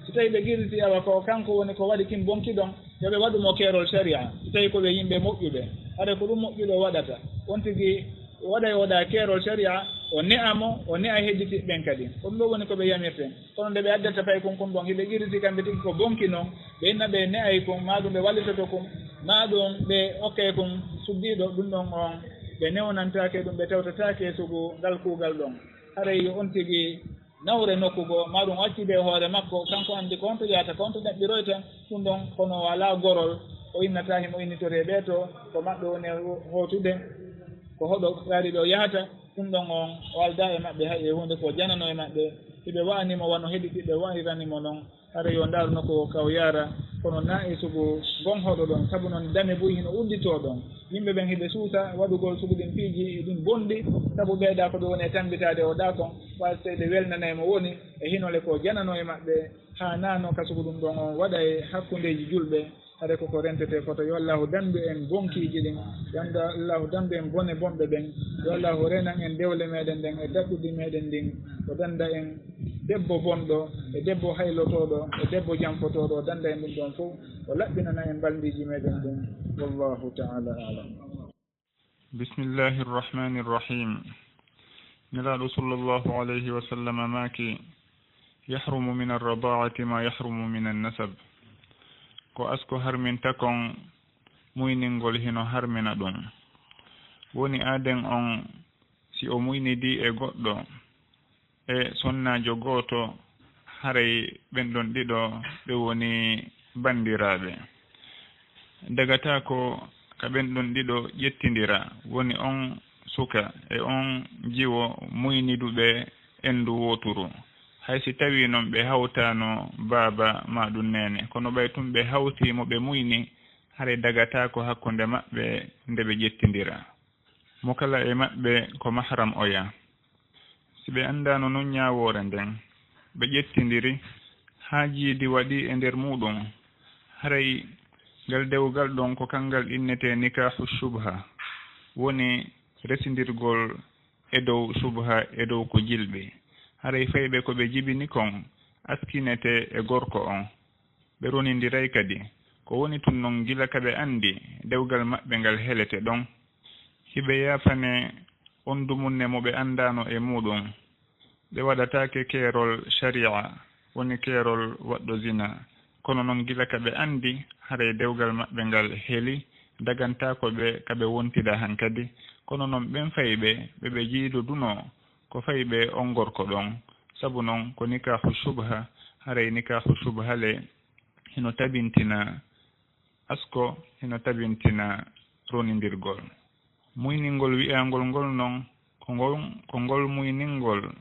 Si tawi ɓe qirriti awa ko kanko woni ko waɗi kimbonki ɗon, yo ɓe waɗu mo keerol sariya. Si tawi ko ɓe yimɓe moƴƴuɓe, haray ko ɗum moƴƴuɗo waɗata. On tigi waɗay oɗa keerol sariya, o ne'a mo, o ne'a hedditiiɓe ɓen kadi. Ko ɗum ɗo woni ko ɓe yamirtee. Kono nde ɓe addata paykun kun ɗon, hiɓe qirriti kamɓe tigi ko bonki non, ɓe inna ɓe ne'ay kun, maa ɗum ɓe wallitoto kun, maa ɗum ɓe okkay kun suddiiɗo, ɗum ɗon on ɓe newnantaake ɗum, ɓe tawtataake sugu ngal kuugal ɗon. Haray yo on tigi nawre nokku goo, maa ɗum o accide e hoore makko, kanko anndi ko honto yahata, ko honto ɗaɓɓiroyta ɗum ɗon, kono o alaa gorol, o innataa himo innitoree ɓee to, ko maɓɓe woni e hootude, ko hoɗo gaari ɓe o yahata, ɗum ɗon on o aldaa e maɓɓe hay e huunde, ko janano e maɓɓe, hiɓe wa'ani mo wano hedditiiɓe wa'irani mo non, haray yo ndaaru nokku goo ka o yaara, kono naa e sugu ngon hoɗo ɗon, sabu non dame buy hino udditoo ɗon. Yimɓe ɓen hiɓe suusa waɗugol sugu ɗin piiji e ɗin bonɗi, sabu ɓeyda ko ɓe woni e tambitaade o ɗa kon, ɓay so tawi ɓe welnanay mo woni e hinole ko janano e maɓɓe, haa naano ka sugu ɗum ɗon on waɗa e hakkundeeji julɓe, Hare koko rentete koto, yo Allahu dandu en bonkiiji ɗin, yo Allahu dandu en bone bonɓe ɓen, yo Allahu renan en dewle meɗen ɗen e daɗɗudi meɗen ɗin, o danda en debbo bonɗo e debbo haylotooɗo e debbo janfotooɗo, o danda en ɗum ɗon fof, o laɓɓinana en balndiiji meɗen ɗin. Wallahu ta'ala a'lam. Bismillahi rrahmani rrahim. Nelaaɗo sallallahu alayhi wa sallam maaki: "Yahrumu min arradaa'ati ma yahrumu min annasab." Ko asko harminta kon, muyningol hino harmina ɗum. Woni aaden on, si o muynidii e goɗɗo, e sonnaajo gooto, haray ɓen ɗon ɗiɗo ɓe woni banndiraaɓe. Dagataako ka ɓen ɗon ɗiɗo ƴettindira, woni on suka e on jiwo muyniduɓe enndu wooturu. Hay si tawii non ɓe hawtaano baaba maa ɗum neene, kono ɓay tun ɓe hawtii mo ɓe muyni, haray dagataako hakkunde maɓɓe nde ɓe ƴettindira. Mo kala e maɓɓe ko mahram oya. Si ɓe anndaano non ñaawoore nden, ɓe ƴettindiri, haa jiidi waɗi e nder muuɗum, haray ngal dewgal ɗon ko kangal innetee nikaahu shubha, woni resindirgol e dow shubha, e dow ko jilɓi. Haray fayɓe ko ɓe jibini kon askinete e gorko on. Ɓe ronindiray kadi, ko woni tun non gila ka ɓe anndi dewgal maɓɓe ngal helete ɗon. Hiɓe yaafane on dumunne mo ɓe anndaano e muuɗum. Ɓe waɗataake keerol shari'a, woni keerol waɗɗo zina. Kono non gila ka ɓe anndi, haray dewgal maɓɓe ngal heli, dagantaako ɓe ka ɓe wontida hankadi. Kono non ɓen fayɓe, ɓe ɓe jiidodunoo, ko fayɓe on gorko ɗon. Sabu non ko nikaahu shubha, haray nikaahu shubha le hino tabintina asko, hino tabintina ronindirgol. Muyningol wi'angol ngol non, ko ngol, ko ngol muyningol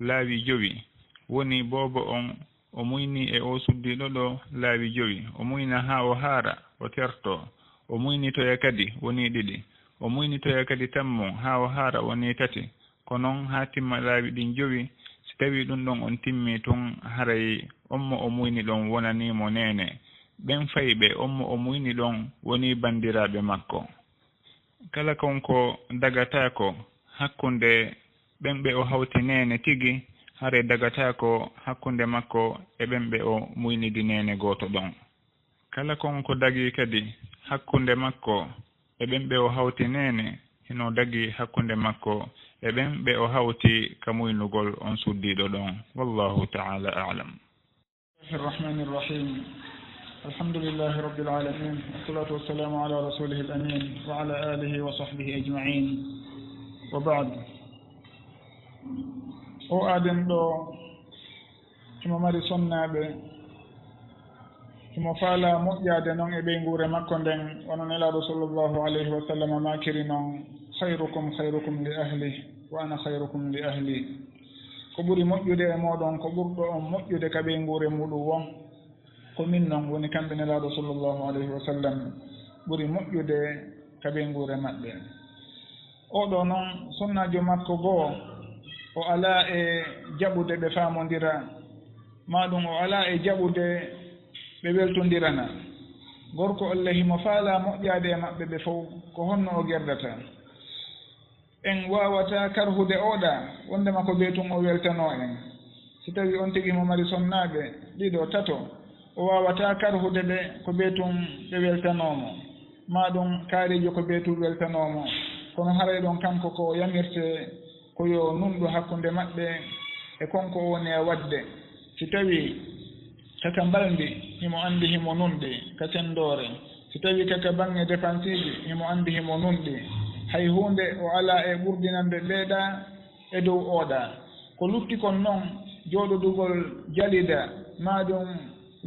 laawi jowi, woni boobo on o muyni e o suddiiɗo ɗo laawi jowi, o muyna haa o haara, o terto, o muynitoya kadi woni ɗiɗi, o muynitoya kadi tammo haa o haara woni tati, ko non haa timma laawi ɗin jowi. Si tawii ɗum ɗon on timmii tun, haray on mo o muyni ɗon wonanii mo neene. Ɓen fayɓe on mo o muyni ɗon wonii banndiraaɓe makko. Kala kon ko dagataako hakkunde ɓen ɓe o hawti neene tigi, haray dagataako hakkunde makko e ɓen ɓe o muynidi neene gooto ɗon. Kala kon ko dagii kadi hakkunde makko e ɓen ɓe o hawti neene, hino dagii hakkunde makko e ɓen ɓe o hawti ka muynugol on suddiiɗo ɗon. Wallahu ta'ala a'lam. بسم الله الرحمن الرحيم. الحمد لله رب العالمين. والصلاة والسلام على رسوله الأمين وعلى آله وصحبه أجمعين. وبعد. O aaden ɗo, himo mari sonnaaɓe, himo faalaa moƴƴaade non e ɓeynguure makko nden, wano Nelaaɗo sallallahu alayhi wa sallam maakiri non: "Khayrukum khayrukum li ahli, wa ana khayrukum li ahli." Ko ɓuri moƴƴude e mooɗon, ko ɓurɗo on moƴƴude ka ɓeynguure muuɗum woo, ko min non, woni kamɓe Nelaaɗo sallallahu alayhi wa sallam ɓuri moƴƴude ka ɓeynguure maɓɓe. Oɗo non, sonnaajo makko goo, o alaa e jaɓude ɓe faamondira, maa ɗum o alaa e jaɓude ɓe weltondirana. Gorko on le himo faalaa moƴƴaade e maɓɓe ɓe fow, ko honno o gerdata? En waawataa karhude oɗa, wonndema ko bee tun o weltanoo en. Si tawii on tigi himo mari sonnaaɓe ɗiɗo, tato, o waawataa karhude ɓe ko bee tun ɓe weltanoo mo, maa ɗum kaariijo ko bee tun weltanoo mo. Kono haray ɗon kanko ko o yamirtee ko yo nunɗu hakkunde maɓɓe e kon ko o woni e waɗde. Si tawii ka ka mbalndi, himo anndi himo nunɗi ka cenndoore. Si tawii ka ka baŋŋe depansiiji, himo anndi himo nunɗi. Hay huunde o alaa e ɓurdinande ɓeeɗa e dow oɗa. Ko lutti kon non, jooɗodugol jalida, maa ɗum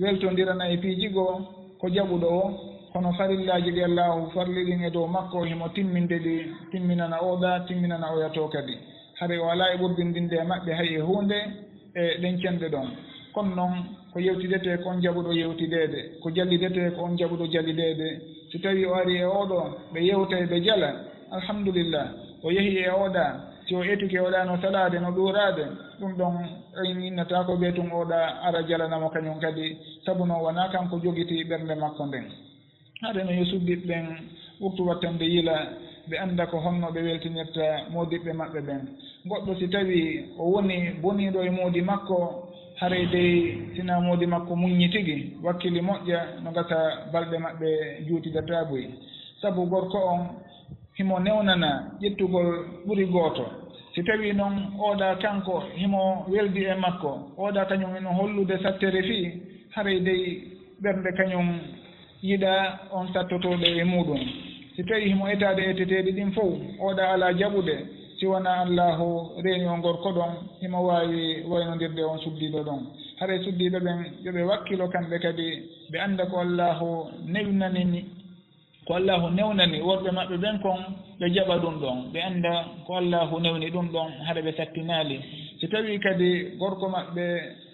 weltondirana e piiji goo, ko jaɓuɗo o, kono farillaaji ɗi Allaahu farliri ɗin e dow makko, himo timminde ɗi, timminana oɗa, timminana oya to kadi. Hari o alaa e ɓurdindinde e maɓɓe hay e huunde e ɗen cenɗe ɗon. Kono non, ko yewtidetee ko on jaɓuɗo yewtideede, ko jallidetee ko on jaɓuɗo jallideede. Si tawii o arii e oɗo, ɓe yewta e ɓe jala, alhamdulillah. O yehii e oɗa, si o etike oɗa no salaade, no ɗuuraade, ɗum ɗon en innataa ko ɓe tun oɗa ara jalana mo kañum kadi, sabu non wanaa kanko jogitii ɓernde makko nden. Hare no yo suddiiɓe ɓen ɓurtu wattande yila, ɓe annda ko honno ɓe weltinirta moodiɓɓe maɓɓe ɓen. Goɗɗo si tawii o woni boniiɗo e moodi makko, haray dey sinaa moodi makko muññi tigi, wakkili moƴƴa, no gasa balɗe maɓɓe juutidataa buy. Sabu gorko on himo newnana ƴettugol ɓuri gooto. Si tawii non ooɗa kanko himo weldi e makko, ooɗa kañum hino hollude sattere fii, haray dey ɓernde kañum yiɗa on sattotooɗo e muuɗum. Si tawii himo etaade eteteeɗi ɗin fow, ooɗa alaa jaɓude, si wanaa Allaahu reeni on gorko ɗon, himo waawi waynondirde on suddiiɗo ɗon. Haray suddiiɓe ɓen, yo ɓe wakkilo kamɓe kadi, ɓe annda ko Allaahu newnani ni. Ko Allaahu newnani worɓe maɓɓe ɓen kon, ɓe jaɓa ɗun ɗon, ɓe annda ko Allaahu newni ɗun ɗon, hara ɓe sattinaali. Si tawii kadi gorko maɓɓe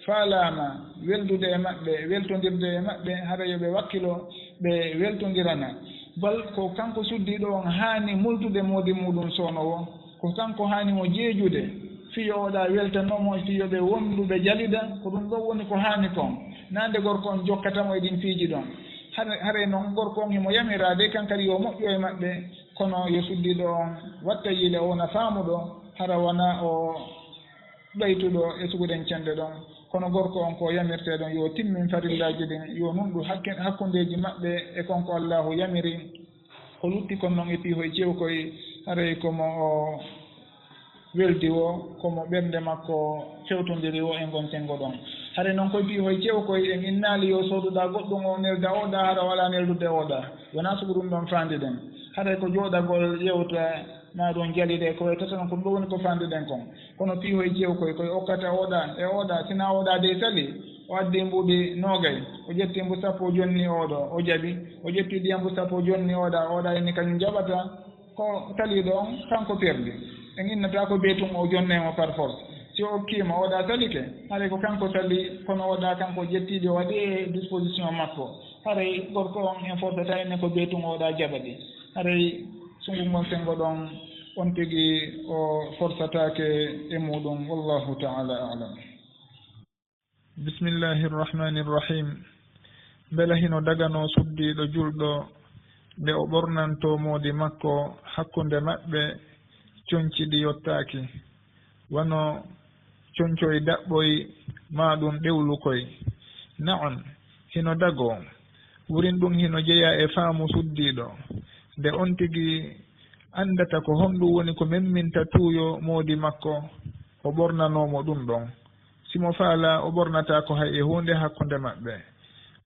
faalaama weldude e maɓɓe, weltondirde e maɓɓe, hara yo ɓe wakkilo, ɓe weltondirana. Bal ko kanko suddiiɗo on haani multude moodi muuɗum soono woo. Ko kanko haani mo jeejude, fii yo oɗa weltanoo mo, fii yo ɓe wondu ɓe jalida, ko ɗum ɗon woni ko haani kon. Naa nde gorko on jokkata mo e ɗin piiji ɗon. Hare, haray non gorko on himo yamiraade kan kadi yo moƴƴu e maɓɓe, kono yo suddiiɗo on watta yila o wona faamuɗo, hara wona o ɗaytuɗo e suguɗen cenɗe ɗon. Kono gorko on ko yamirtee ɗon yo timmin farillaaji ɗin, yo nunɗu hakke-, hakkundeeji maɓɓe e kon ko Allaahu yamiri. Ko lutti kon non e piihoy cewkoy, haray ko mo o weldi woo, ko mo ɓernde makko fewtondiri woo e ngon senngo ɗon. Haray non koy piihoy cewkoy en innaali yo sooduɗa goɗɗum o nelda oɗa, hara o alaa neldude oɗa. Wonaa sugu ɗum ɗon faandiɗen. Haray ko jooɗagol yewta, maa ɗum jalide, ko waytata non ko ɗum ɗo woni ko faandiɗen kon. Kono piihoy cewkoy koy okkata oɗa e oɗa, sinaa oɗa dey sali, o addi mbuuɗi noogay, o ƴetti mbu sappo, o jonni oɗo, o jaɓi, o ƴetti ɗiya mbu sappo, o jonni oɗa, oɗa inni kañum jaɓata, ko saliiɗo on kanko perdi. En innata ko beetun o jonne mo par force. Si o okkiima, oɗa salike, haray ko kanko sali, kono oɗa kanko ƴettiiɗi o waɗi e disposition makko. Haray gorko on en forcata enne ko beetun oɗa jaɓa ɗi. Haray sugu ngon senngo ɗon on tigi o forsataake e muuɗum. Wallahu ta'ala a'lam. Bismillahi rrahmani rrahim. Mbela hino daganoo suddiiɗo julɗo nde o ɓornantoo moodi makko hakkunde maɓɓe conci ɗi yottaaki, wano concoy daɓɓoy maa ɗum ɗewlukoy? Na'am, hino dagoo. Wurin ɗum hino jeyaa e faamu suddiiɗo, nde on tigi anndata ko honɗum woni ko memminta tuuyo moodi makko, o ɓornanoo mo ɗum ɗon. Si mo faalaa, o ɓornataako hay e huunde hakkunde maɓɓe.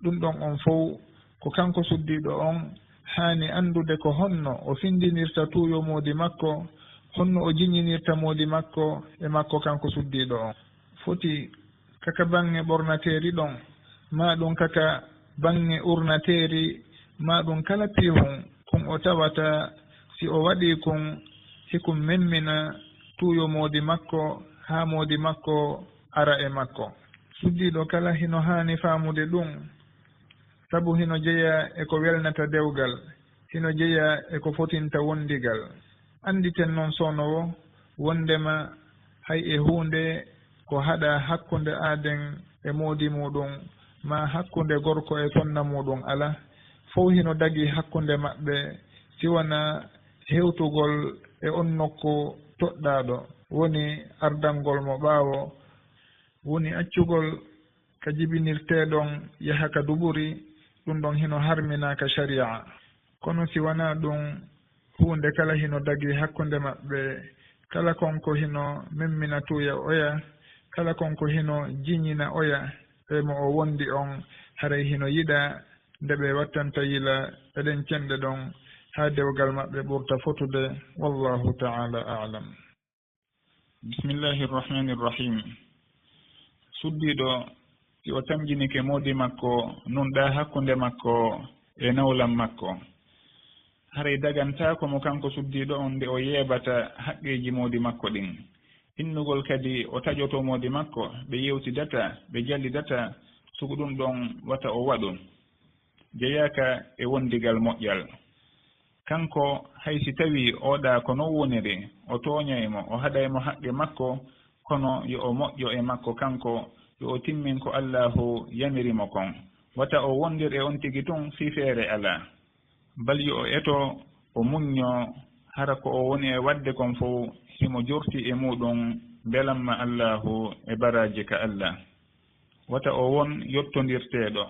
Ɗum ɗon on fow ko kanko suddiiɗo on haani anndude ko honno o findinirta tuuyo moodi makko, honno o jiñinirta moodi makko e makko kanko suddiiɗo on. Foti ka ka baŋŋe ɓornateeri ɗon, maa ɗum ka ka baŋŋe urnateeri, maa ɗum kala piihun kun o tawata si o waɗii kun, hikun memmina tuuyo moodi makko haa moodi makko ara e makko. Suddiiɗo kala hino haani faamude ɗum, sabu hino jeyaa e ko welnata dewgal, hino jeyaa e ko fotinta wondigal. Annditen non soono woo, wonndema hay e huunde ko haɗaa hakkunde aaden e moodi muuɗum, maa hakkunde gorko e sonna muuɗum alaa, fow hino dagii hakkunde maɓɓe, si wanaa hewtugol e on nokku toɗɗaaɗo, woni ardangol mo ɓaawo, woni accugol ka jibinirtee ɗon yaha ka duburi, ɗum ɗon hino harminaa ka shari'a. Kono si wanaa ɗum, huunde kala hino dagii hakkunde maɓɓe, kala kon ko hino memmina tuuya oya, kala kon ko hino jiñina oya e mo o wondi on, haray hino yiɗaa nde ɓe wattanta yila e ɗen cenɗe ɗon haa dewgal maɓɓe ɓurta fotude. Wallahu ta'ala a'lam. Bismillahi rrahmani rrahim. Suddiiɗo, si o tamƴinike moodi makko nunɗaa hakkunde makko e nawlam makko, haray dagantaako mo kanko suddiiɗo on nde o yeebata haqqeeji moodi makko ɗin. Innugol kadi o taƴoto moodi makko, ɓe yewtidata, ɓe jallidata, sugu ɗum ɗon wata o waɗu. Jeyaaka e wondigal moƴƴal. Kanko, hay si tawii oɗa ko non woniri, o tooñay mo, o haɗay mo haqqe makko, kono yo o moƴƴo e makko kanko, yo o timmin ko Allaahu yamiri mo kon. Wata o wondir e on tigi tun fii feere alaa. Bal yo o eto, o muñño, hara ko o woni e waɗde kon fow, himo jorti e muuɗum belamma Allaahu e baraaji ka Alla. Wata o won yottondirteeɗo.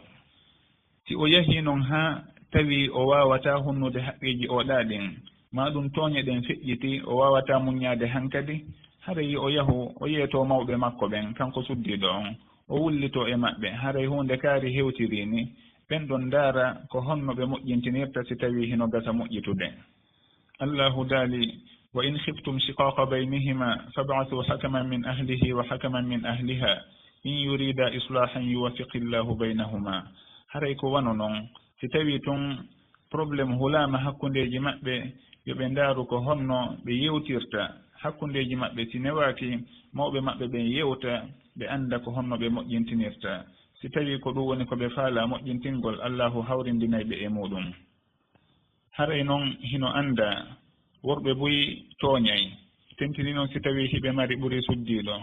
Si o yahii non haa tawi o waawataa hunnude haqqeeji o ɗaa ɗin, maa ɗum tooñe ɗen feƴƴiti, o waawataa muññaade hankadi, haray yo o yahu, o yeetoo mawɓe makko ɓen, kanko suddiiɗo on, o wullitoo e maɓɓe, haray huunde kaari hewtirii ni, ɓen ɗon ndaara ko honno ɓe moƴƴintinirta si tawii hino gasa moƴƴitude. Allaahu daali, "Wa in khiftum shiqaaqa baynihima fab'athuu hakaman min ahlihi wa hakaman min ahliha in yuriida islaahan yuwaffiqillaahu baynahuma." Haray ko wano non, si tawii tun problème hulaama hakkundeeji maɓɓe, yo ɓe ndaaru ko honno ɓe yewtirta hakkundeeji maɓɓe, si newaaki mawɓe maɓɓe ɓen yewta, ɓe annda ko honno ɓe moƴƴintinirta. Si tawii ko ɗum woni ko ɓe faalaa moƴƴintingol, Allaahu hawrindinay ɓe e muuɗum. Haray non hino anndaa, worɓe buy tooñay, tentini non si tawii hiɓe mari ɓuri suddiiɗo.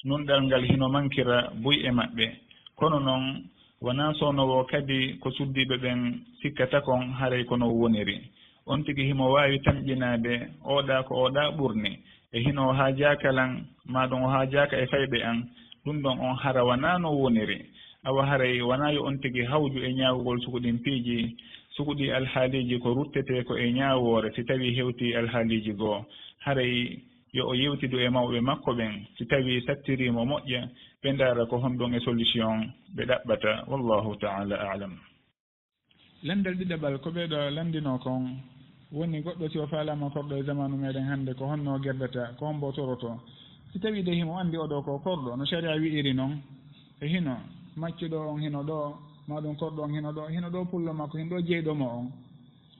Nunɗal ngal hino mankira buy e maɓɓe. Kono non, wanaa soono woo kadi ko suddiiɓe ɓen sikkata kon haray ko non woniri. On tigi himo waawi tamƴinaade, oɗa ko oɗa ɓurni, e hino o haajaaka lan, maa ɗum o haajaaka e fayɓe an, ɗum ɗon on hara wanaa no woniri. Awa haray wanaa yo on tigi hawju e ñaawugol suku ɗin piiji, suku ɗi alhaaliiji ko ruttetee ko e ñaawoore, si tawii hewtii alhaaliiji goo. Haray yo o yewtidu e mawɓe makko ɓen, si tawii sattirii mo moƴƴa, ɓe ndaara ko honɗum e solution ɓe ɗaɓɓata. Wallaahu ta'aalaa a'lam. Lanndal ɗiɗaɓal ko ɓeeɗo lanndinoo kon woni goɗɗo si o faalaama korɗo e zamaanu meɗen hannde ko honno o gerdata, ko hombo o torotoo. Si tawii de himo anndi oɗo ko korɗo, no sariya wi'iri non, e hino maccuɗo on hino ɗoo, maa ɗum korɗo on hino ɗoo, hino ɗoo pullo makko, hino ɗoo jeyɗo mo on.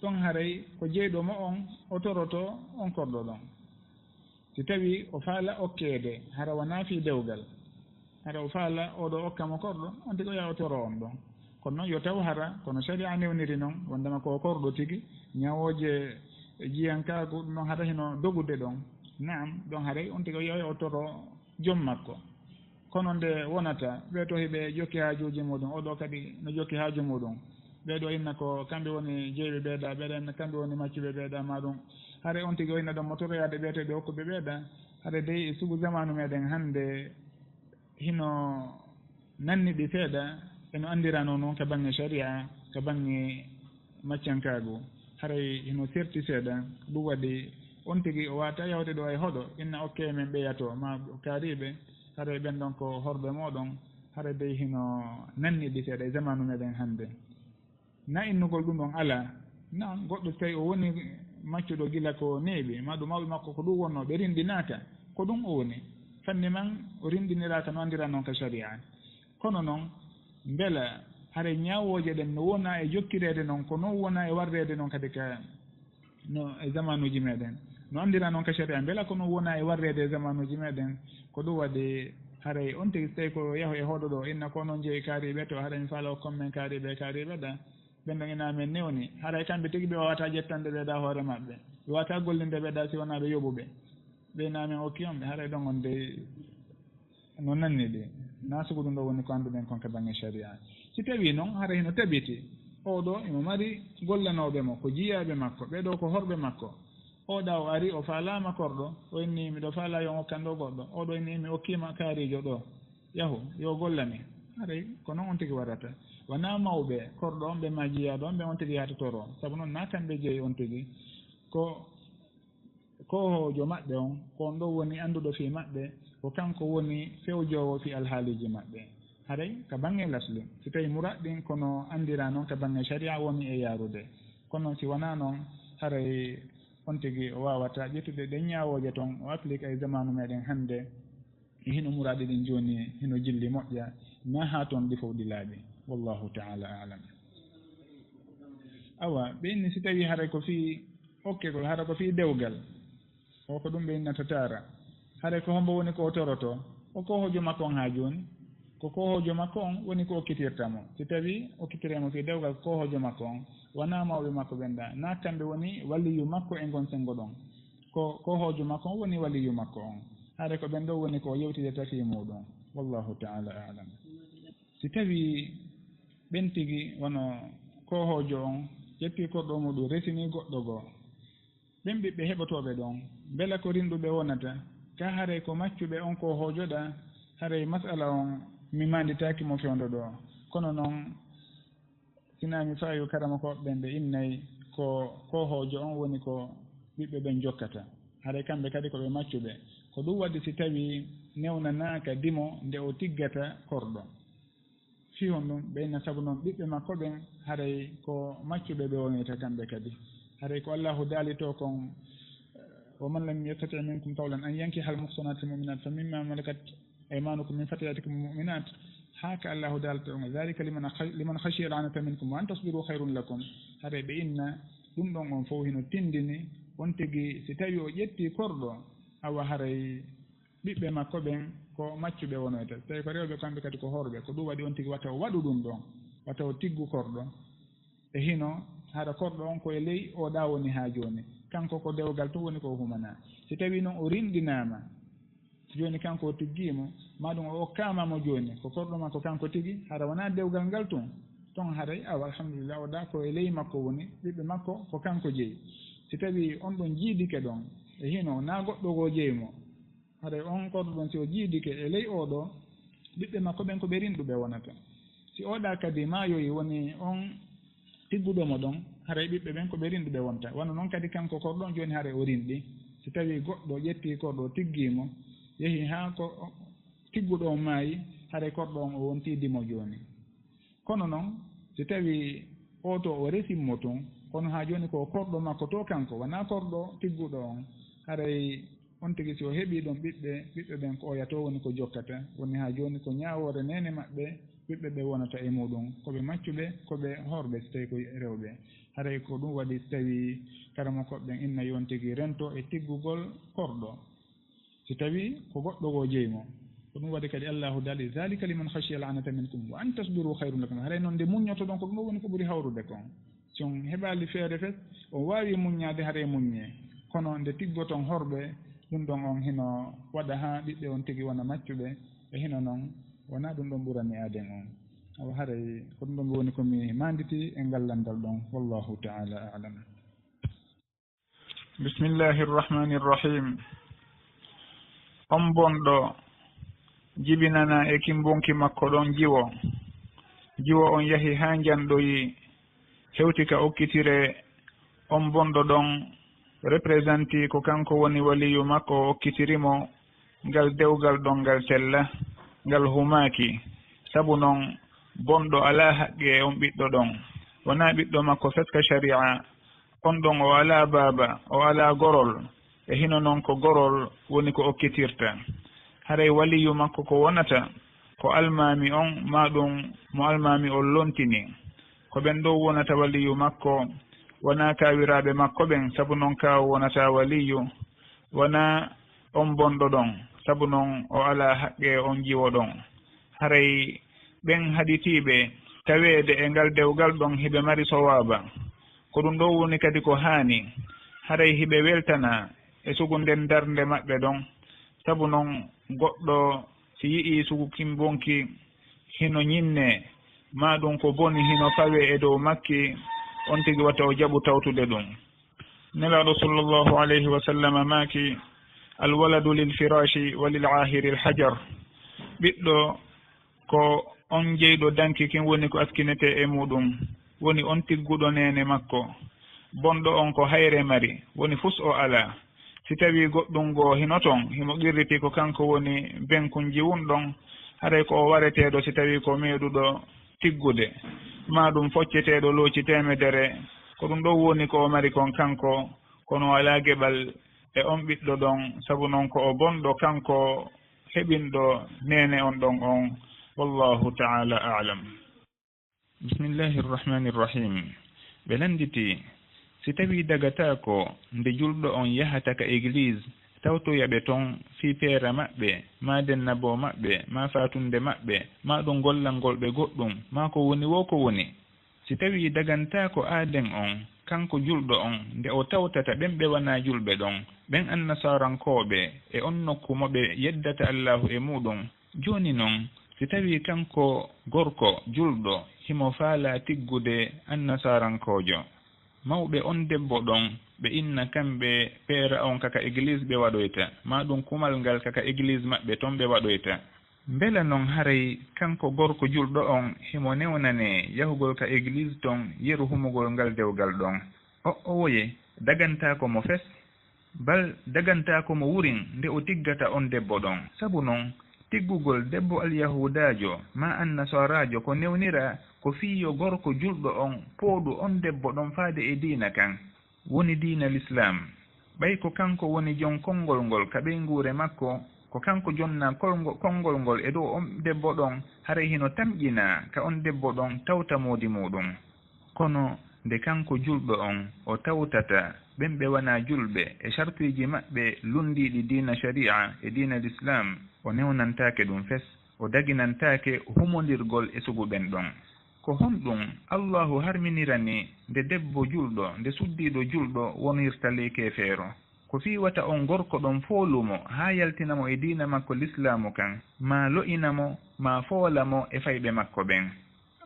Ɗon haray ko jeyɗo mo on, o torotoo on korɗo ɗon. Si tawii o faala okkeede, hara wanaa fii dewgal, hara o faala oɗo okka mo korɗo, on tigi o yaha o toro on ɗon. Kono non yo taw hara, kono sariya newniri non, wondema ko korɗo tigi, ñawooje jiyankaagu, ɗum non hara hino dogude ɗon. Naam, ɗon haray on tigi o yaha o toro joom makko. Kono nde wonata, ɓee to hiɓe jokki haajuuji muuɗum, oɗo kadi no jokki haaju muuɗum. Ɓee ɗo inna ko kamɓe woni jeyɓe ɓeeɗa, ɓeeɗa inna kamɓe woni maccuɓe ɓeeɗa, maa ɗum. Hare on tigi o inna ɗon mo toroyaade ɓee to ɓe hokkuɓe ɓeeɗa. Hare dey e sugu zamaanu meɗen hannde hino nanni ɗi seeɗa, e no anndiranoo non ka baŋŋe sariya, ka baŋŋe maccankaagu. Haray hino serti seeɗa, ɗum waɗi on tigi o waata yawde ɗo e hoɗo, inna okkee men ɓeyato, maa kaariiɓe, haray ɓen ɗon ko horɓe mooɗon, haray dey hino nanni ɗi seeɗa e zamaanu meɗen hannde. Na innugol ɗum ɗon alaa, na goɗɗo si tawi o woni maccuɗo gila ko neeɓi, maa ɗum mawɓe makko ko ɗum wonnoo, ɓe rinɗinaaka, ko ɗum o woni. Fanni man o rinɗiniraaka no anndira non ka sariya. Kono non, mbela hare ñaawooje ɗen no wona e jokkireede non, ko non wona e warreede non kadi ka, no e zamanuuji meɗen. No anndira non ka sariya, mbela ko non wona e warreede e zamanuuji meɗen, ko ɗum waɗi haray on tigi, so tawi ko yahu e hoɗo ɗo, inna ko non jeyi kaariɓe to, haray mi faala o kon men kaariɓe, kaariɓe ɗa, ɓen ɗon ina men newni. Haray kamɓe tigi ɓe wawata ƴettande ɓe ɗa hoore maɓɓe, ɓe wawata gollinde ɓe ɗa si wona ɓe yoɓuɓe. Ɓe ina men okki on ɓe, haray ɗon on dey no nanni ɗi. Na sugu ɗum ɗo woni ko annduɗen kon ka baŋŋe sariya. Si tawi non, hara hino tabiti, oo ɗo imo mari gollanooɓe mo, ko jiyaaɓe makko, ɓee ɗo ko horɓe makko. Oo ɗa o ari, o faalaama korɗo, o inni, "Miɗo faalaa yo on okkan ɗo goɗɗo." Oo ɗo inni, "Mi okkiima kaariijo ɗo. Yahu, yo gollane." Haray ko non on tigi waɗata. Wanaa mawɓe korɗo on ɓe maa jiyaaɗo on ɓe on tigi yahata toro. Sabu non, na kamɓe jeyi on tigi. Ko koohoojo maɓɓe on, ko on ɗon woni annduɗo fii maɓɓe, ko kanko woni fewjoowo fii alhaaliiji maɓɓe. Haray ka baŋŋe lasli, si tawi muraad ɗin kono anndira non ka baŋŋe sariya woni e yaarude. Kono si wanaa non, haray on tigi o waawata ƴettude ɗen ñaawooje ton, o applique e zamaanu meɗen hannde, e hino muraaɗi ɗin jooni, hino jilli moƴƴa, na haa ton ɗi fow ɗi laaɓi. Wallahu ta'ala a'lam. Awa, ɓe inni si tawi haray ko fii okkegol, hara ko fii dewgal, o ko ɗum ɓe innata taara. Haray ko hombo woni ko o toroto? O koohoojo makko on haa jooni. Ko koohoojo makko on woni ko okkitirta mo. Si tawi okkitire mo fii dewgal, ko koohoojo makko on, wanaa mawɓe makko ɓen ɗa. Na kamɓe woni waliyu makko e ngon sengo ɗon. Ko koohoojo makko on woni waliyu makko on. Haray ko ɓen ɗo woni ko o yewtidata fii muuɗum. Wallahu ta'ala a'lam. Si tawi ɓen tigi wano koohoojo on, ƴetti korɗo muɗum, resini goɗɗo goo. Ɓen ɓiɓɓe heɓotooɓe ɗon, mbela ko rinɗuɓe wonata? Ka haray ko maccuɓe on ko hoojoɗa, haray mas'ala on mi maanditaaki mo fewndo ɗoo. Kono non, si naa mi faayu karamokooɓe ɓen ɓe innay ko, ko hoojo on woni ko ɓiɓɓe ɓen jokkata. Haray kamɓe kadi ko ɓe maccuɓe. Ko ɗum waɗi si tawii newnanaaka dimo nde o tiggata korɗo. Fii honɗum? Ɓe inna sabu non ɓiɓɓe makko ɓen haray ko maccuɓe ɓe wonoyta kamɓe kadi. Haray ko Allaahu daali to kon, "Wa man lam yastati' minkum tawlan an yankiha al-muhsanati al-mu'minat fa mimma malakat aymanukum min fatiyatikum al-mu'minat." Haa ka Allaahu daali to on, "Dhalika liman kha-, liman khashiya al-'anata minkum wa an tasbiru khayrun lakum." Haray ɓe inna ɗum ɗon on fow hino tindini on tigi si tawi o ƴetti korɗo, awa haray ɓiɓɓe makko ɓen ko maccuɓe wonoyta. So tawi ko rewɓe, kamɓe kadi ko horɓe, ko ɗum waɗi on tigi wata o waɗu ɗum ɗon, wata o tiggu korɗo. E hino, hara korɗo on ko e ley o ɗa woni haa jooni. Kanko ko dewgal tun woni ko o humanaa. Si tawi non o rinɗinaama, jooni kanko o tiggii mo, maa ɗum o okkaama mo jooni, ko korɗo makko kanko tigi, hara wonaa dewgal ngal tun. Ton haray, awa, alhamdulillah, o ɗa ko e ley makko woni, ɓiɓɓe makko ko kanko jeyi. Si tawi on ɗon jiidike ɗon, e hino, naa goɗɗo goo jeyi mo, haray on korɗo ɗon, si o jiidike e ley oo ɗoo, ɓiɓɓe makko ɓen ko ɓe rinɗuɓe wonata. Si oo ɗa kadi maayoyi, woni on tigguɗo mo ɗon, haray ɓiɓɓe ɓen ko ɓe rinɗuɓe wonta. Wano non kadi kanko korɗo on, jooni haray o rinɗi. Si tawi goɗɗo ƴetti korɗo, o tiggii mo, yehi haa ko tigguɗo on maayi, haray korɗo on o wontii dimo jooni. Kono non, si tawi oo to o resi mo tun, kono haa jooni ko korɗo makko to kanko, wanaa korɗo tigguɗo on, haray on tigi si o heɓii ɗon ɓiɓɓe, ɓiɓɓe ɓen ko oya to woni ko jokkata, woni haa jooni ko ñaawoore neene maɓɓe, ɓiɓɓe ɓe wonata e muɗum, ko ɓe maccuɓe, ko ɓe horɓe, si tawi ko rewɓe. Haray ko ɗum waɗi si tawi karamokooɓe ɓen inna yo on tigi rento e tiggugol korɗo. Si tawi ko goɗɗo goo jeyi mo, ko ɗum waɗi kadi Allaahu daali, "Dhalika liman khashiya al-'anata minkum wa an tasbiru khayrun lakum." Haray non nde muññotoɗon, ko ɗum ɗoo woni ko ɓuri hawrude kon. Si on heɓaali feere fes, on waawi muññaade, haray muññee. Kono nde tiggoton horɓe, ɗum ɗon on hino waɗa haa ɓiɓɓe on tigi wona maccuɓe, e hino non wonaa ɗum ɗon ɓurani aaden on. Awa haray ko ɗum ɗon woni ko mi maanditi e ngal lanndal ɗon. Wallahu ta'ala a'lam. Bismillahi rrahmani rrahim. On bonɗo jibinana e kimbonki makko ɗon jiwo. Jiwo on yahi haa njanɗoyi, hewti ka okkitire. On bonɗo ɗon representii ko kanko woni waliyu makko, o okkitiri mo ngal dewgal ɗon, ngal sella, ngal humaaki. Sabu non, bonɗo alaa haqqe e on ɓiɗɗo ɗon. Wonaa ɓiɗɗo makko fes ka shari'a. On ɗon o alaa baaba, o alaa gorol, e hino non ko gorol woni ko okkitirta. Haray waliyu makko ko wonata ko almaami on, maa ɗum mo almaami on lontini. Ko ɓen ɗoo wonata waliyu makko, wonaa kaawiraaɓe makko ɓen, sabu non kaaw wonata waliyu, wonaa on bonɗo ɗon, sabu non o alaa haqqe on jiwo ɗon. Haray ɓen haɗitiiɓe taweede e ngal dewgal ɗon hiɓe mari sowaaba. Ko ɗum ɗoo woni kadi ko haani. Haray hiɓe weltanaa e sugu nden darnde maɓɓe ɗon. Sabu non goɗɗo si yi'ii sugu kin bonki hino ñinnee, maa ɗum ko boni hino fawee e dow makki, on tigi wata o jaɓu tawtude ɗum. Nelaaɗo sallallahu alayhi wa sallam maaki, "Alwaladu lil firaashi wa lil aahiri al hajar." Ɓiɗɗo ko on jeyɗo danki kin woni ko askinetee e muɗum, woni on tigguɗo neene makko. Bonɗo on ko hayre mari, woni fus o alaa. Si tawii goɗɗum goo hino ton, himo qirriti ko kanko woni benkun jiwun ɗon, haray ko o wareteeɗo si tawii ko meeɗuɗo tiggude, maa ɗum focceteeɗo looci teemedere, ko ɗum ɗon woni ko o mari kon kanko, kono o alaa geɓal e on ɓiɗɗo ɗon, sabu non ko o bonɗo kanko heɓinɗo neene on ɗon on. Wallahu ta'ala a'lam. Bismillahi rrahmani rrahim. Ɓe lannditi, si tawii dagataako nde julɗo on yahata ka egliis, tawtoya ɓe ton fii peera maɓɓe, maa dennaboo maɓɓe, maa faatunde maɓɓe, maa ɗum gollangol ɓe goɗɗum, maa ko woni woo ko woni. Si tawii dagantaako aaden on, kanko julɗo on, nde o tawtata ɓen ɓe wanaa julɓe ɗon, ɓen annasaarankooɓe, e on nokku mo ɓe yeddata Allaahu e muuɗum, jooni non, si tawii kanko gorko julɗo himo faalaa tiggude annasaarankoojo, Mawɓe on debbo ɗon, ɓe inna kamɓe peera on kaka egliis ɓe waɗoyta, maa ɗum kumal ngal kaka egliis maɓɓe ton ɓe waɗoyta. Mbela non haray kanko gorko julɗo on himo newnanee yahugol ka egliis ton yeru humugol ngal dewgal ɗon? O'o woye, dagantaako mo fes. Bal dagantaako mo wurin nde o tiggata on debbo ɗon. Sabu non, tiggugol debbo alyahuudaajo maa annasaaraajo ko newniraa ko fii yo gorko julɗo on pooɗu on debbo ɗon faade e diina kan, woni diina Lislaam. Ɓay ko kanko woni jon konngol ngol ka ɓeynguure makko, ko kanko jonnaa kolngo-, konngol ngol e dow on debbo ɗon, haray hino tamƴinaa ka on debbo ɗon tawta moodi muuɗum. Kono nde kanko julɗo on o tawtata ɓen ɓe wanaa julɓe e sartuuji maɓɓe lunndiiɗi diina shari'a e diina Lislaam, o newnantaake ɗum fes, o daginantaake humondirgol e sugu ɓen ɗon. Ko honɗum Allaahu harminirani nde debbo julɗo, nde suddiiɗo julɗo wonirta ley keefeero? Ko fii wata on gorko ɗon foolu mo haa yaltina mo e diina makko Lislaamu kan, maa lo'ina mo, maa foola mo e fayɓe makko ɓen.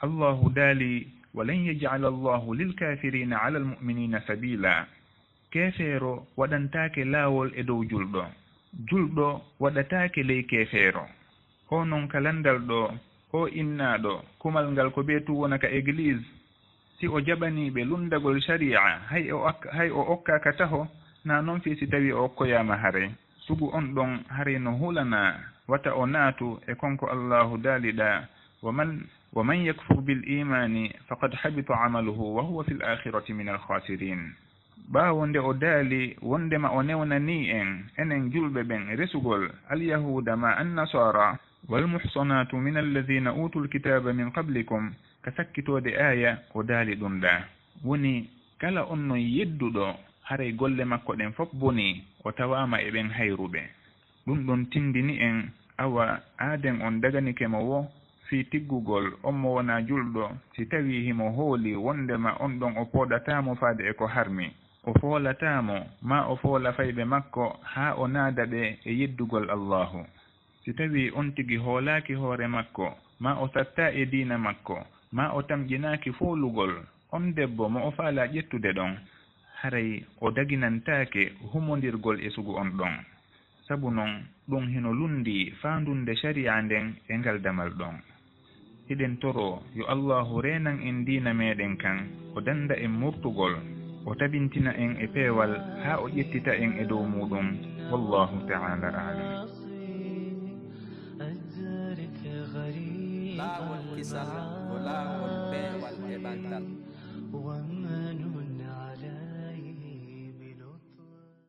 Allaahu daali, "Wa lan yaj'ala Allaahu lil kaafiriina alal mu'miniina sabiila." Keefeero waɗantaake laawol e dow julɗo. Julɗo waɗataake ley keefeero. O non ka lanndal ɗoo, o innaaɗo, kumal ngal ko bee tun wona ka egliis. Si o jaɓanii ɓe lunndagol shari'a, hay o ak-, hay o okkaaka taho, naa non fii si tawii o okkoyaama haray. Sugu on ɗon haray no hulanaa, wata o naatu e kon ko Allaahu daali ɗaa, "Wa man, wa man yakfur bil iimaani faqad habita amaluhu wa huwa fil aakhirati minal khaasiriin." Ɓaawo nde o daali wonndema o newnanii en, enen julɓe ɓen, resugol alyahuuda maa annasaara, "Wal muhsanaatu minal laziina uutul kitaaba min qablikum," ka sakkitoode aaya, o daali ɗum ɗaa. Woni, kala on non yedduɗo, haray golle makko ɗen fof bonii, o tawaama e ɓen hayruɓe. Ɗum ɗon tindini en, awa aaden on daganike mo woo fii tiggugol on mo wonaa julɗo, si tawii himo hoolii wonndema on ɗon o pooɗataa mo faade e ko harmi, o foolataa mo, maa o foola fayɓe makko haa o naada ɓe e yeddugol Allaahu. Si tawii on tigi hoolaaki hoore makko, maa o sattaa e diina makko, maa o tamƴinaaki foolugol, on debbo mo o faalaa ƴettude ɗon, haray o daginantaake humondirgol e sugu on ɗon. Sabu non, ɗum hino lunndii faandunnde shari'a nden e ngal damal ɗon. Hiɗen toroo yo Allaahu reenan en diina meɗen kan, o dannda en murtugol, o tabintina en e peewal haa o ƴettita en e dow muuɗum. Wallaahu ta'aalaa a'lam.